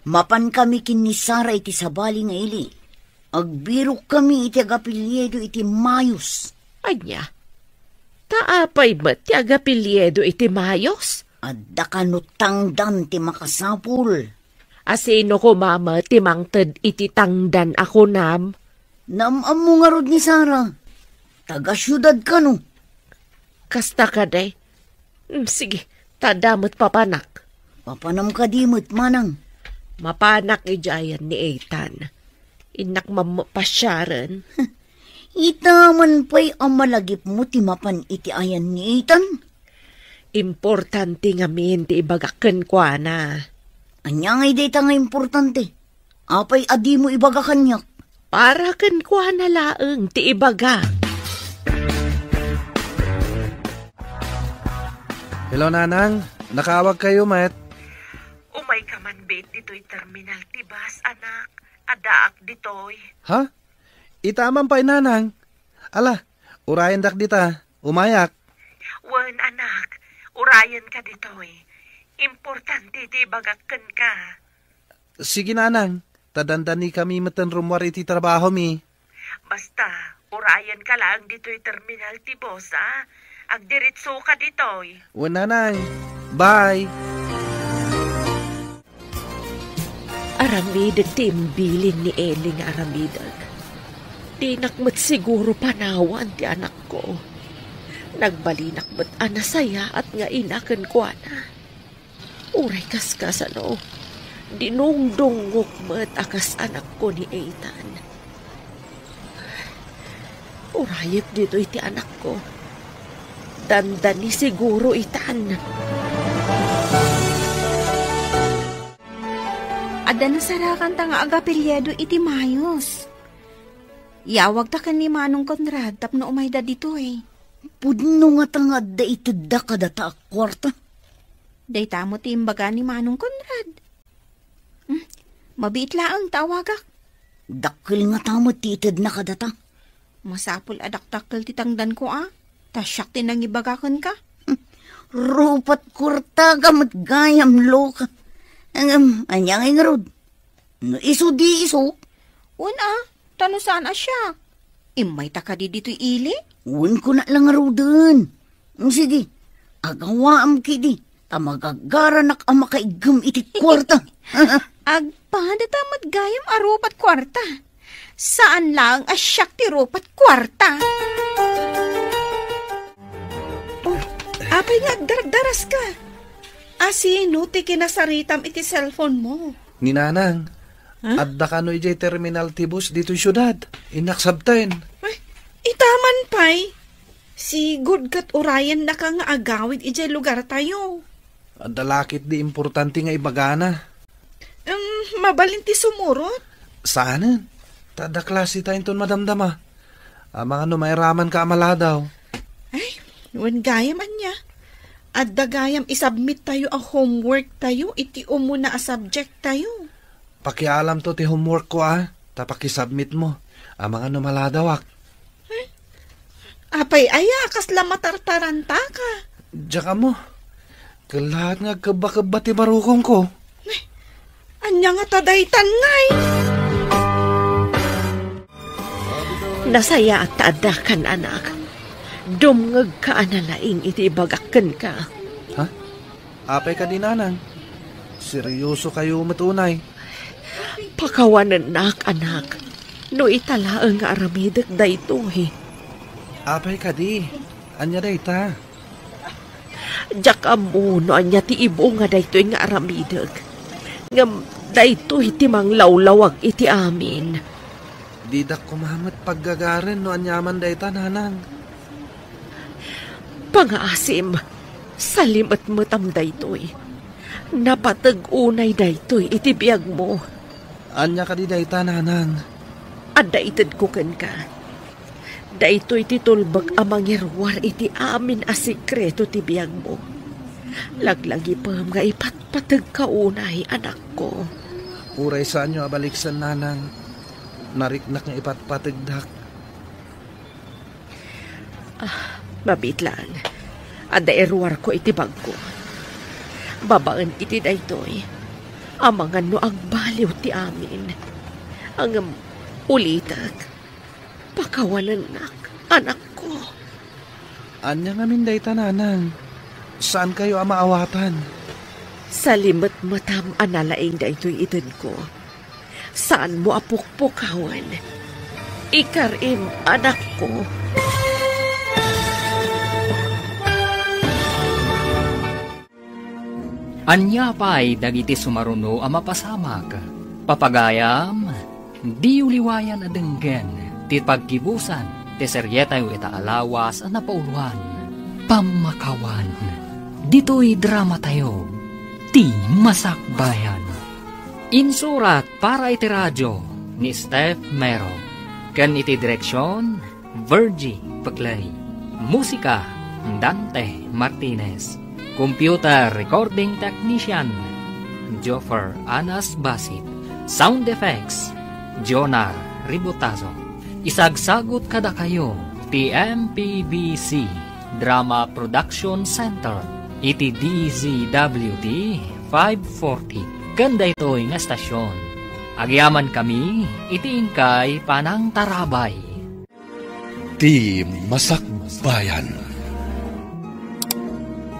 Mapankami ken ni Sara iti sabali nga ili. Agbirokkami iti agapelyido iti Mayos. Ania? Ta apay met ti agapelyido iti Mayos? Adda kano tangdan ti makasapul. Asino koma met ti mangted iti tangdan a kunam? Naam-ammo ngarud ni Sara. Taga-siudad kano. Kasta kadi? Mm, sige, ta adda met papanak. Papanam kadi met, manang? Mapanak idiay ayan ni Ethan. Innak mammo pasiaren. Ita man pay a malagipmo ti mapan iti ayan ni Ethan? Importante ngamin ti ibagak kenkuana. Ania ngay dayta nga importante? Apay a dimo ibaga kaniak? Para kenkuana laeng ti ibaga. Hello, Nanang. Nakaawagkayo met. Umayka man bet ditoy terminal ti bus, anak. Addaak ditoy. Ha? Ita man pay, Nanang. Ala, urayendak dita. Umayak. Wen, anak. Urayenka ditoy. Importante ti ibagak kenka. Sige, nanang. Ta dandanikami metten rummuar iti trabahomi. Basta, urayenka laeng ditoy terminal ti bus, a? Agdiretsoka ditoy. Wen, nanang. Bye. Aramidek ti imbilin ni Eli nga aramidek. Dinak met siguro panawan ti anakko. Nagbalinak met a nasayaat nga ina kenkuana. Uray kaskasano, dinungdungngok met a kas anakko ni Ethan. Urayek ditoy ti anakko. Dandani siguro itan. Adda nasarakanta nga agapelyedo iti Mayos. Yawagta ken ni Manong Conrad tapno umayda ditoy. Pudno ngata nga adda itedda kadata a kuarta. Dayta met ti imbaga ni Manong Conrad. Hmm, mabiit laeng ta awagak. Dakkel ngata met ti itedna kadata. Masapul a dakdakkel ti tangdanko a, ta siak ti nangibaga kenka. Rupat kuarta ka met gayam, Loka. Ngem, ania ngay ngarud? No isu di isu? Wen a, ta no saan a siak. Immayta kadi ditoy ili? Wen, kuna la ngaruden. Sige, agawaam kidi, ta magagaranak a makaiggem iti kuarta. Agpadata met gayam a rupat kuarta. Saan laeng a siak ti rupat kuarta. Oh, apay nga agdaragdaraska? A sino ti kinasaritam iti cellphone mo? Ni Nanang, Ha? Adda kano idiay terminal ti bus ditoy siudad. Innak sabten. Ay, itaman pay. Sigud ket urayennaka nga agawid idiay lugartayo. Adda la ketdi importante nga ibagana. Em, mabalin ti sumurot? Saanen. Ta adda klaseta inton madamdama. Amangan no mairamanka a maladaw. Ay, wen gayam ania. Adda gayam isubmit tayo a homework tayo iti umuna a subject tayo. Pakialamto ti homework ko a, ta pakisubmit mo. Amangan no maladawak. Hmm? Apay aya a kasla matartarantaka? Diak ammo. Kellaat nga agkebbakebba ti barukongko. Ay, ania ngata daytan ngay? Nasayaat ta addakan, anak. Dumngegka a nalaing iti ibagak kenka. Ha? Apay kadi, Nanang? Seriosokayo met unay? Pakawanennak, anak. No ita laeng nga aramidek daytoy. Apay kadi? Ania dayta? Diak ammo no ania ti ibunga daytoy nga aramidek. Ngem daytoy ti manglawlawag iti amin. Didak koma met paggagaren no aniaman dayta, Nanang. Pangaasim, salimetmetam daytoy. Napateg unay daytoy iti biagmo. Ania kadi dayta, Nanang? Adda itedko kenka. Daytoy ti tulbek a mangiruar iti amin a sekreto ti biagmo. Laglagipem nga ipatpategka unay, anakko. Uray saanyo a baliksen, Nanang. Nariknak nga ipatpategdak. Ah, mabiit laeng. Adda iruarko iti bagko. Babaen iti daytoy, amangan no agbaliw ti amin. Ngem ulitek, pakawanennak, anakko. Ania ngamin dayta, Nanang? Saankayo a maawatan? Salimetmetam a nalaing daytoy itedko. Saanmo a pukpukawen. Ikarim, anakko. Ania pay dagiti sumaruno a mapasamak? Papagayam, diyo liwayan a denggen ti paggibusan ti serietayo ita a lawas a napauloan, Pammakawan. Ditoy dramatayo, ti Masakbayan. Insurat para iti radio ni Steph Mero, ken iti direksion, Virgie Peclay. Musika, Dante Martinez. Computer recording technician, Joffer Anas Basit. Sound effects, Jonar Ributazo. Isagsagut kadakayo ti M P B C Drama Production Center. iti D Z W T five forty ken daytoy nga estasion. Agyamankami iti inkay panangtarabay. Ti Masakbayan.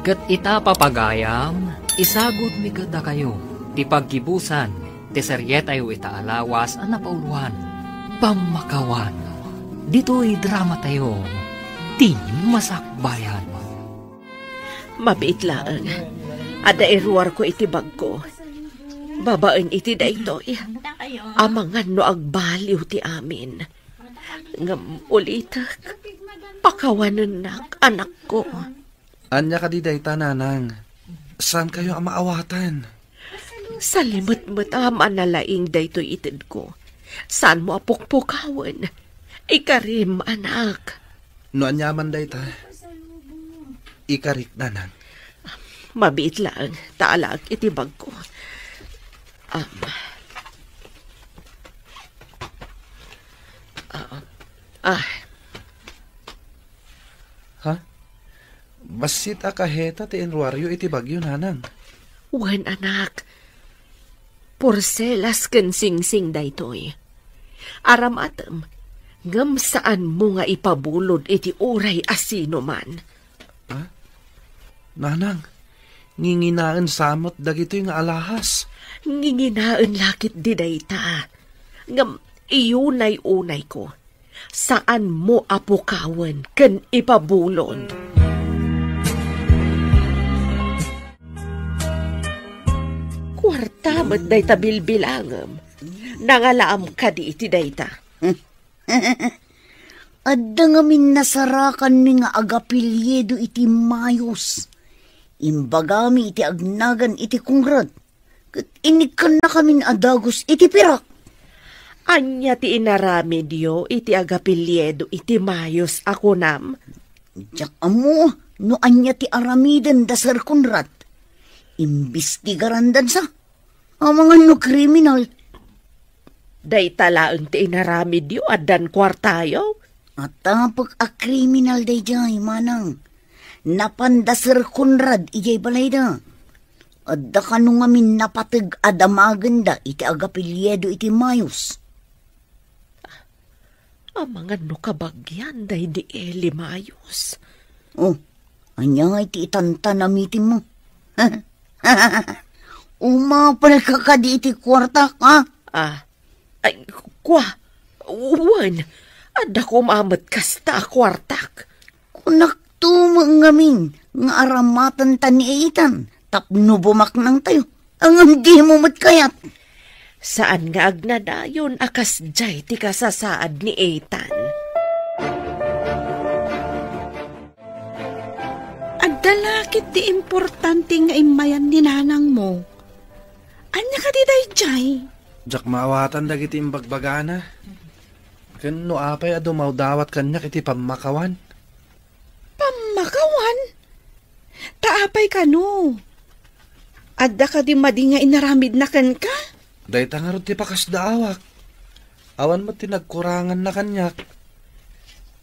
Ket ita, papagayam, isagutmi kadakayo ti paggibusan ti serietayo ita a lawas a napauloan, Pammakawan. Ditoy dramatayo, Ti Masakbayan. Mabiit laeng, adda iruarko iti bagko. Babaen iti daytoy, amangan no agbaliw ti amin. Ngem ulitek, pakawanennak, anakko. Ania kadi dayta, nanang? Saankayo a maawatan? Salimetmet a manalaing daytoy itedko. Saanmo a pukpukawen. Ikarim, anak. No aniaman dayta, ikarik, nanang. Mabiit laeng ta alaek iti bagko. Am. Ah, ah. Ha? Bassit a kaheta ti inruaryo iti bagyo, nanang. Wen, anak. Porselas ken singsing daytoy. Aramatem, ngem saanmo nga ipabulod iti uray a sinuman. Ha? Nanang, nginginaen sa met dagitoy nga alahas. Nginginaen la ketdi dayta. Ngem iyunay-unayko, saanmo a pukawen ken ipabulod. Kuarta met dayta bilbilangem. Nangalaam kadi iti dayta? Adda ngamin nasarakanmi nga agapelyido iti Mayos. Imbagami iti agnagan iti Conrad, ket inikkannakamin a dagus iti pirak. Ania ti inaramidyo iti agapelyido iti Mayos a kunam? Diak ammo no ania ti aramiden da Sir Conrad. Imbestigarandansa. Amangan no kriminal. Dayta laeng ti inaramidyo, addan kuartayo? Atapek a kriminal daydiay, manang. Napan da Sir Conrad idiay balayda. Adda kano ngamin napateg a damagenda iti agapelyido iti Mayos. Amangan no kabagian daydi Eli Mayos. Oh, ania ti itantanamitimmo? Umapalka kadi iti kuartak, ha? Ah, ay, kua, wen, adda koma met kasta a kuartak. Kunakto met ngamin nga aramatenta ni Ethan tapno bumaknangtayo. Ngem dimo met kayat. Saan nga agnanayon a kasdiay ti kasasaad ni Ethan. Adda la ketdi importante nga immayan ni nanangmo. Ania kadi daydiay? Diak maawatan dagiti imbagbagana. Ken no apay a dumawdawat kaniak iti pammakawan? Pammakawan? Ta apay kano? Adda kadi madi nga inaramidna kenka? Dayta ngarud ti pakasdaawak. Awan met ti nagkuranganna kaniak.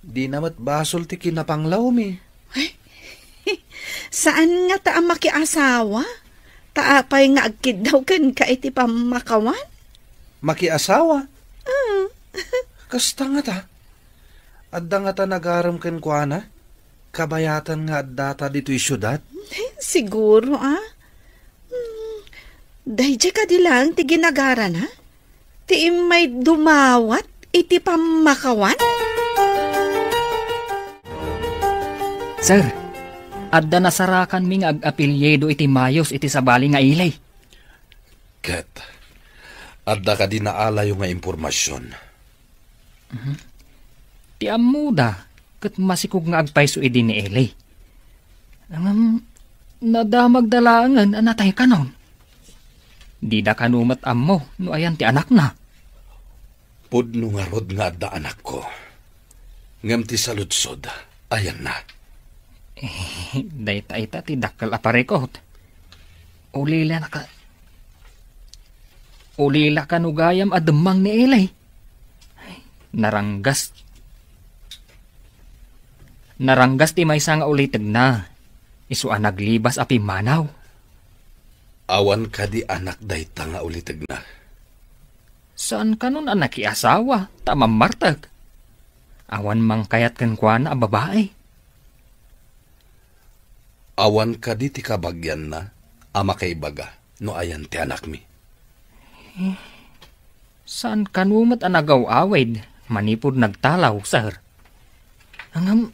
Dina met basol ti kinapanglawmi. Ay, saan ngata a makiasawa? Ta apay nga agkiddaw kenka iti pammakawan? Makiasawa? Ah. Kasta ngata? Adda ngata nagarem kenkuana? Kabayatan nga addata ditoy siudad? Siguro, ah. Hmm, daydiay kadi laeng ti ginagarana? Ti immay dumawat iti pammakawan? Sir, adda nasarakanmi nga ag-apelyido iti Mayos iti sabali nga ili. Ket adda kadi naalayo nga impormasion? Mhm. Ti ammoda, ket masikog nga agpayso idi ni Eli. Ngem, nadamagda laengen a natay kanon. Dida kano met ammo no ayan ti anakna. Pudno ngarud nga adda anakko, ngem ti saludsod, ayanna. Eh, dayta ita ti dakkel a parikut. Ulila naka-, ulila kano gayam a demmang ni Eli. Naranggas. Naranggas ti maysa nga ulitegna. Isu a naglibas a pimmanaw. Awan kadi anak dayta nga ulitegna? Saan kanon a nakiasawa, ta mammartek. Awan mangkayat kenkuana a babai. Awan kadi ti kabagianna a makaibaga no ayan ti anakmi? Eh, saan kano met a nagaw-awid manipud nagtalaw, sir? Ngem,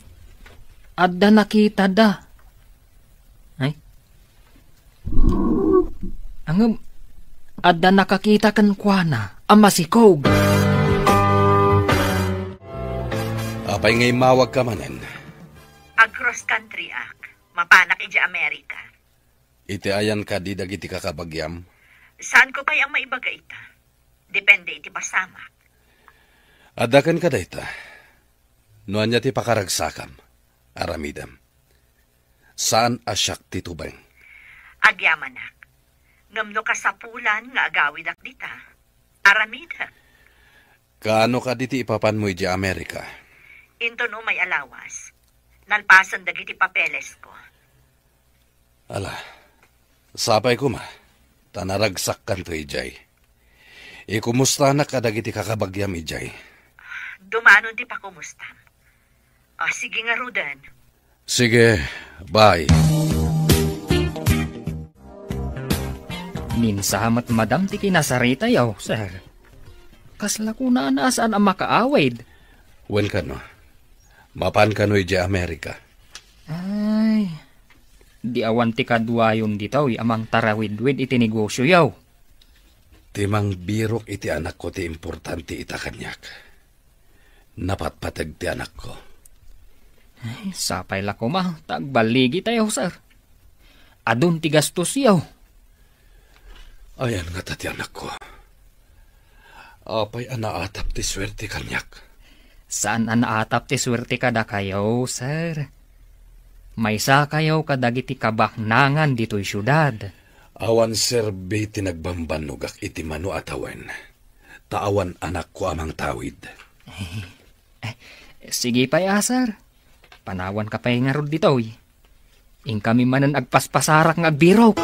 adda nakitada. Ay? Ngem, adda nakakita kenkuana a masikog. Apay nga immawagka manen? Ag-cross country ak. Mapanak idiay Amerika. Iti ayan kadi dagiti kakabagiam? Saanko pay a maibaga ita. Depende iti pasamak. Adda kenka dayta. No ania ti pakaragsakam, aramidem. Saan a siak ti tubeng. Agyamanak. Ngem no kasapulan nga agawidak dita, aramidek. Kaano kadi ti ipapanmo idiay Amerika? Inton umay a lawas, nalpasen dagiti papelesko. Ala, sapay koma, ta naragsakkanto idiay. Ikumustanak kadagiti kakabagiam idiay. Dumanon ti pakumustam. Ah, sige ngaruden. Sige, bye. Minsa met madam ti kinasaritayo, sir. Kasla kunana a saan a makaawid. Wen kano, mapan kano idiay Amerika? Ay, di awan ti kaduayon ditoy a mangtarawidwid iti negosioyo. Ti mangbirok iti anakko ti importante ita kaniak. Napatpateg ti anakko. Ay, sapay la koma ta agballigitayo, sir. Adun ti gastosyo. Ayan ngata ti anakko. Apay a naatap ti suerte kaniak? Saan a naatap ti suerte kadakayo, sir. Maysakayo kadagiti kabaknangan ditoy siudad. Awan serbi ti nagbambannogak iti mano a tawen, ta awan anakko a mangtawid. Eh, sige pay a, sir. Panawanka pay ngarud ditoy. Inkami manen agpaspasarak nga agbirok.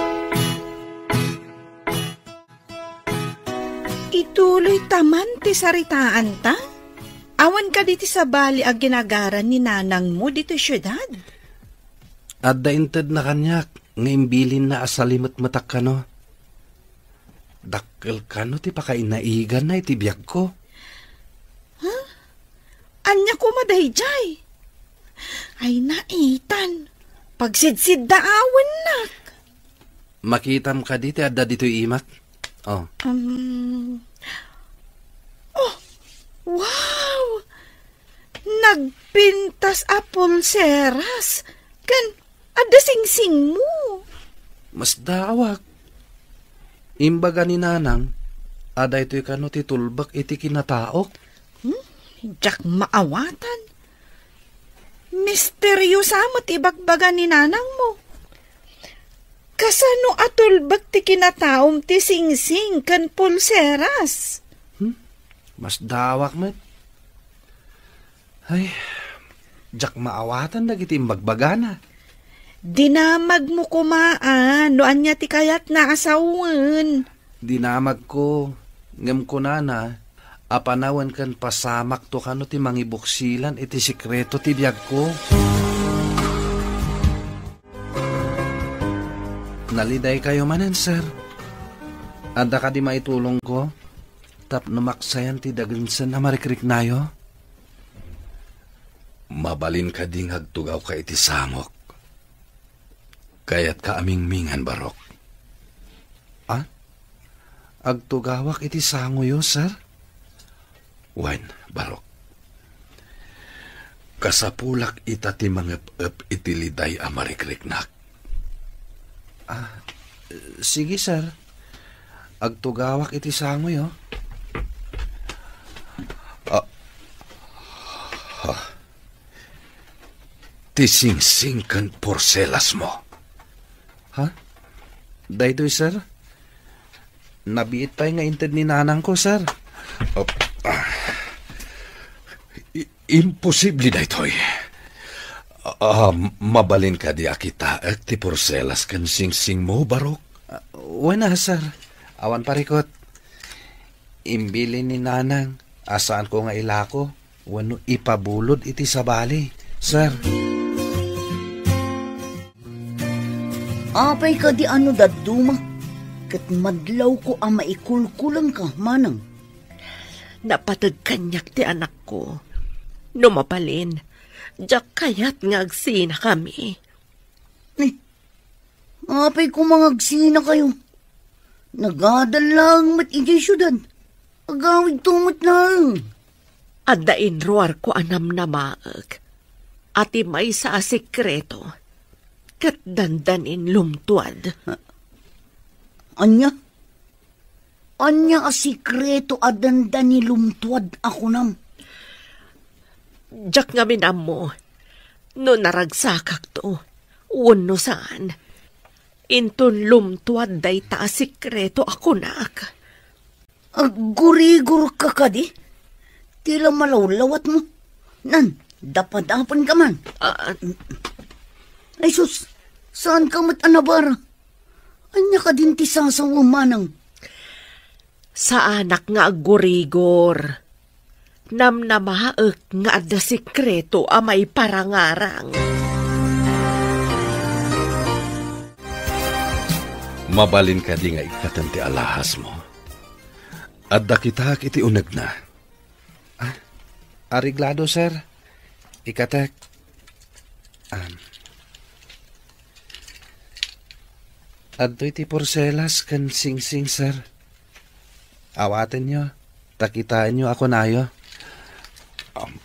Ituloy ta man ti saritaanta? Awan kadi ti sabali a ginagaran ni nanangmo ditoy siudad? Adda intedna kaniak nga imbilinna a salimetmetak kano. Dakkel kano ti pakainaiganna iti biagko. Ha? Ania koma daydiay? Ay, naitan. Pagsidsiddaawennak. Makitam kadi ti adda ditoy imak? Oh. Um, oh, wow! Nagpintas a pulseras ken adda singsingmo. Masdaawak. Imbaga ni nanang a daytoy kano ti tulbek iti kinataok. Hmm? Diak maawatan. Misteriosa met ibagbaga ni nanangmo. Kasano a tulbek ti kinataom ti singsing ken pulseras? Hmm? Masdaawak met. Ay, diak maawatan dagiti imbagbagana. Dinamagmo koma a no ania ti kayatna a sawen. Dinamagko, ngem kunana, a panawen ken pasamakto kano ti mangibuksilan iti sekreto ti biagko. Nalidaykayo manen, sir. Adda kadi maitulongko tapno maksayan ti dagensen a marikriknayo? Mabalin kadi nga agtugawka iti sangok? Kayatka a mingmingan, Barok? Ah? Agtugawak iti sangoyo, sir? Wen, Barok. Kasapulak ita ti mangep-ep iti liday a marikriknak. Ah, sige, sir. Agtugawak iti sangoyo. Ah, ha. Ti singsing ken porselasmo. Ha? Daytoy, sir? Nabiit pay nga inted ni nanangko, sir. Op-, ah. I-, imposible daytoy. Ah, mabalin kadi a kitaek ti porselas ken singsingmo, Barok? Ah, wen a, sir. Awan parikut. Imbilin ni Nanang a saanko nga ilako wenno ipabulod iti sabali, sir. Apay kadi a no dadduma ket madlawko a maikulkulengka, manang? Napateg kaniak ti anakko. No mabalin, diak kayat nga agsinakami. Eh, apay koma nga agsinakayo? Nagadal laeng met idiay siudad. Agawidto met laeng. Adda inruarko a namnamaek a ti maysa a sekreto ket dandanin lumtuad. Ania? Ania a sekreto a dandani lumtuad a kunam? Diak ngamin ammo no naragsakakto wenno saan. Inton lumtuad dayta a sekreto a kunak. Aggurigurka kadi? Ti la malawlawatmo. Nan, dapadapanka man. Ah. Ay sus, saanka met a nabara? Ania kadin ti sasawem, manang? Saanak nga aggurigor. Namnamaek nga adda sekreto a maiparangarang. Mabalin kadi nga ikkatem ti alahasmo? Adda kitaek iti unegna. Ah, areglado, sir. Ikkatek. Am. Adtoy ti porselas ken singsing, sir. Awatenyo, ta kitaenyo a kunayo. Am,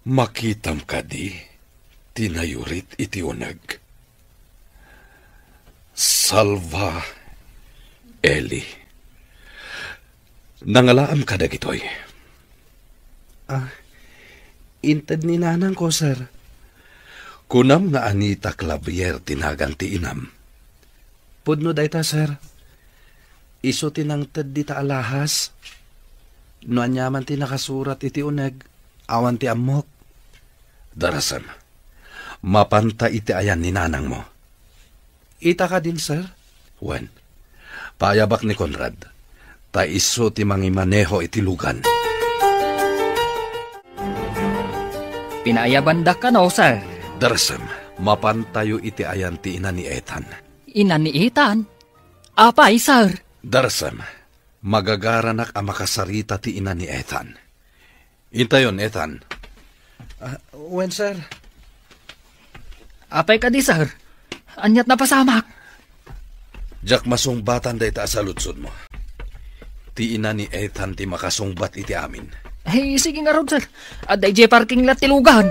makitam kadi ti nayurit iti uneg? Salva, Eli. Nangalaam ka dagitoy? Ah, inted ni nanangko, sir. Kunam nga Anita Clavier ti nagan ti inam. Pudno dayta, sir. Isu ti nangted dita alahas. No aniaman ti nakasurat iti uneg, awan ti ammok. Darasem, mapanta iti ayan ni nanangmo. Ita kadin, sir? Wen, paayabak ni Conrad, ta isu ti mangimaneho iti lugan. Pinaayabandak kano, sir? Darasem, mapantayo iti ayan ti ina ni Ethan. Ina ni Ethan? Apay, sir? Darasem, magagaranak a makasarita ti ina ni Ethan. Intayon, Ethan. Ah, wen, sir. Apay kadi, sir? Aniat napasamak? Diak masungbatan dayta a saludsodmo. Ti ina ni Ethan ti makasungbat iti amin. Ay, sige ngarud, sir. Adda idiay parking lot ti lugan.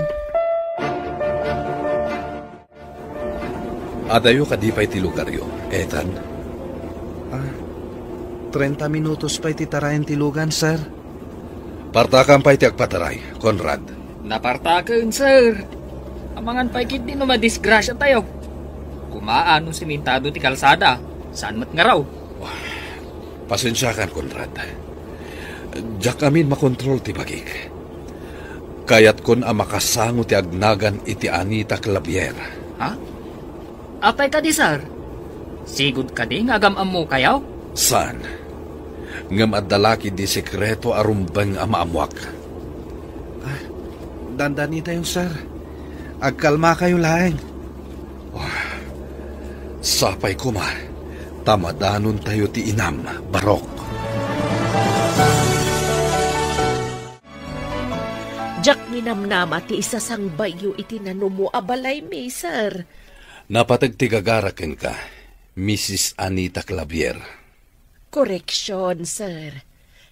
Adayo kadi pay ti lugaryo, Ethan? Ah, trenta minutos pay ti tarayan ti lugan, sir. Partakan pay ti agpataray, Conrad. Napartaken, sir. Amangan pay ketdi no madisgrasya tayo. Kumaa no simentado ti kalsada, saan met nga raw. Pasensiakan, Conrad. Diak amin makontrol ti bagik. Kayatkon a makasango ti agnagan iti Anita Clavier. Ha? Apay kadi, sir? Sigud kadi nga agam-ammokayo? Saan? Ngem adda la ketdi sekreto a rumbeng a maammoak. Ah, dandanitayo, sir. Agkalmakayo laeng. Oh, sapay koma ta madanontayo ti inam, Barok. Diak ninamnama ti isasangbayyo iti nanumo a balay, Mister. Napateg ti gagara kenka, Missus Anita Clavier. Koreksion, sir.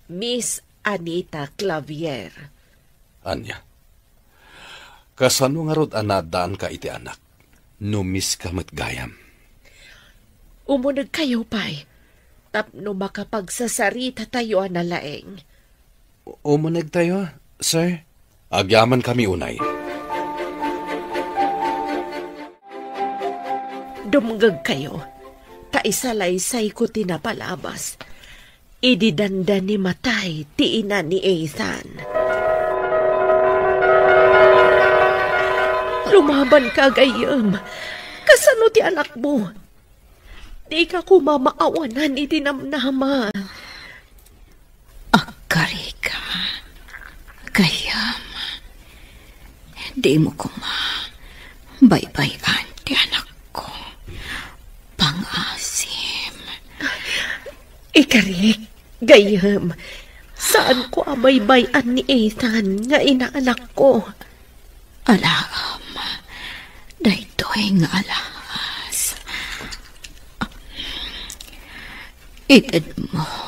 Miss Anita Clavier. Ania? Kasano ngarud a naaddaanka iti anak no miss ka met gayam? Umunegkayo pay tapno makapagsasarita tayo a nalaeng. Umunegtayo, sir? Agyamankami unay. Dumngegkayo, ta isalaysayko ti napalabas. Idi dandani matay ti ina ni Ethan. Lumaban ka, gayyem. Kasano ti anakmo? Di ka koma maawanan iti namnama. Agkarika, gayyem. Dimo koma baybay-an ti anakko. Pangasim. Ikarik, gayyem. Saanko a baybay-an ni Ethan nga inaanakko. Alaem, daytoy nga alahas. Itedmo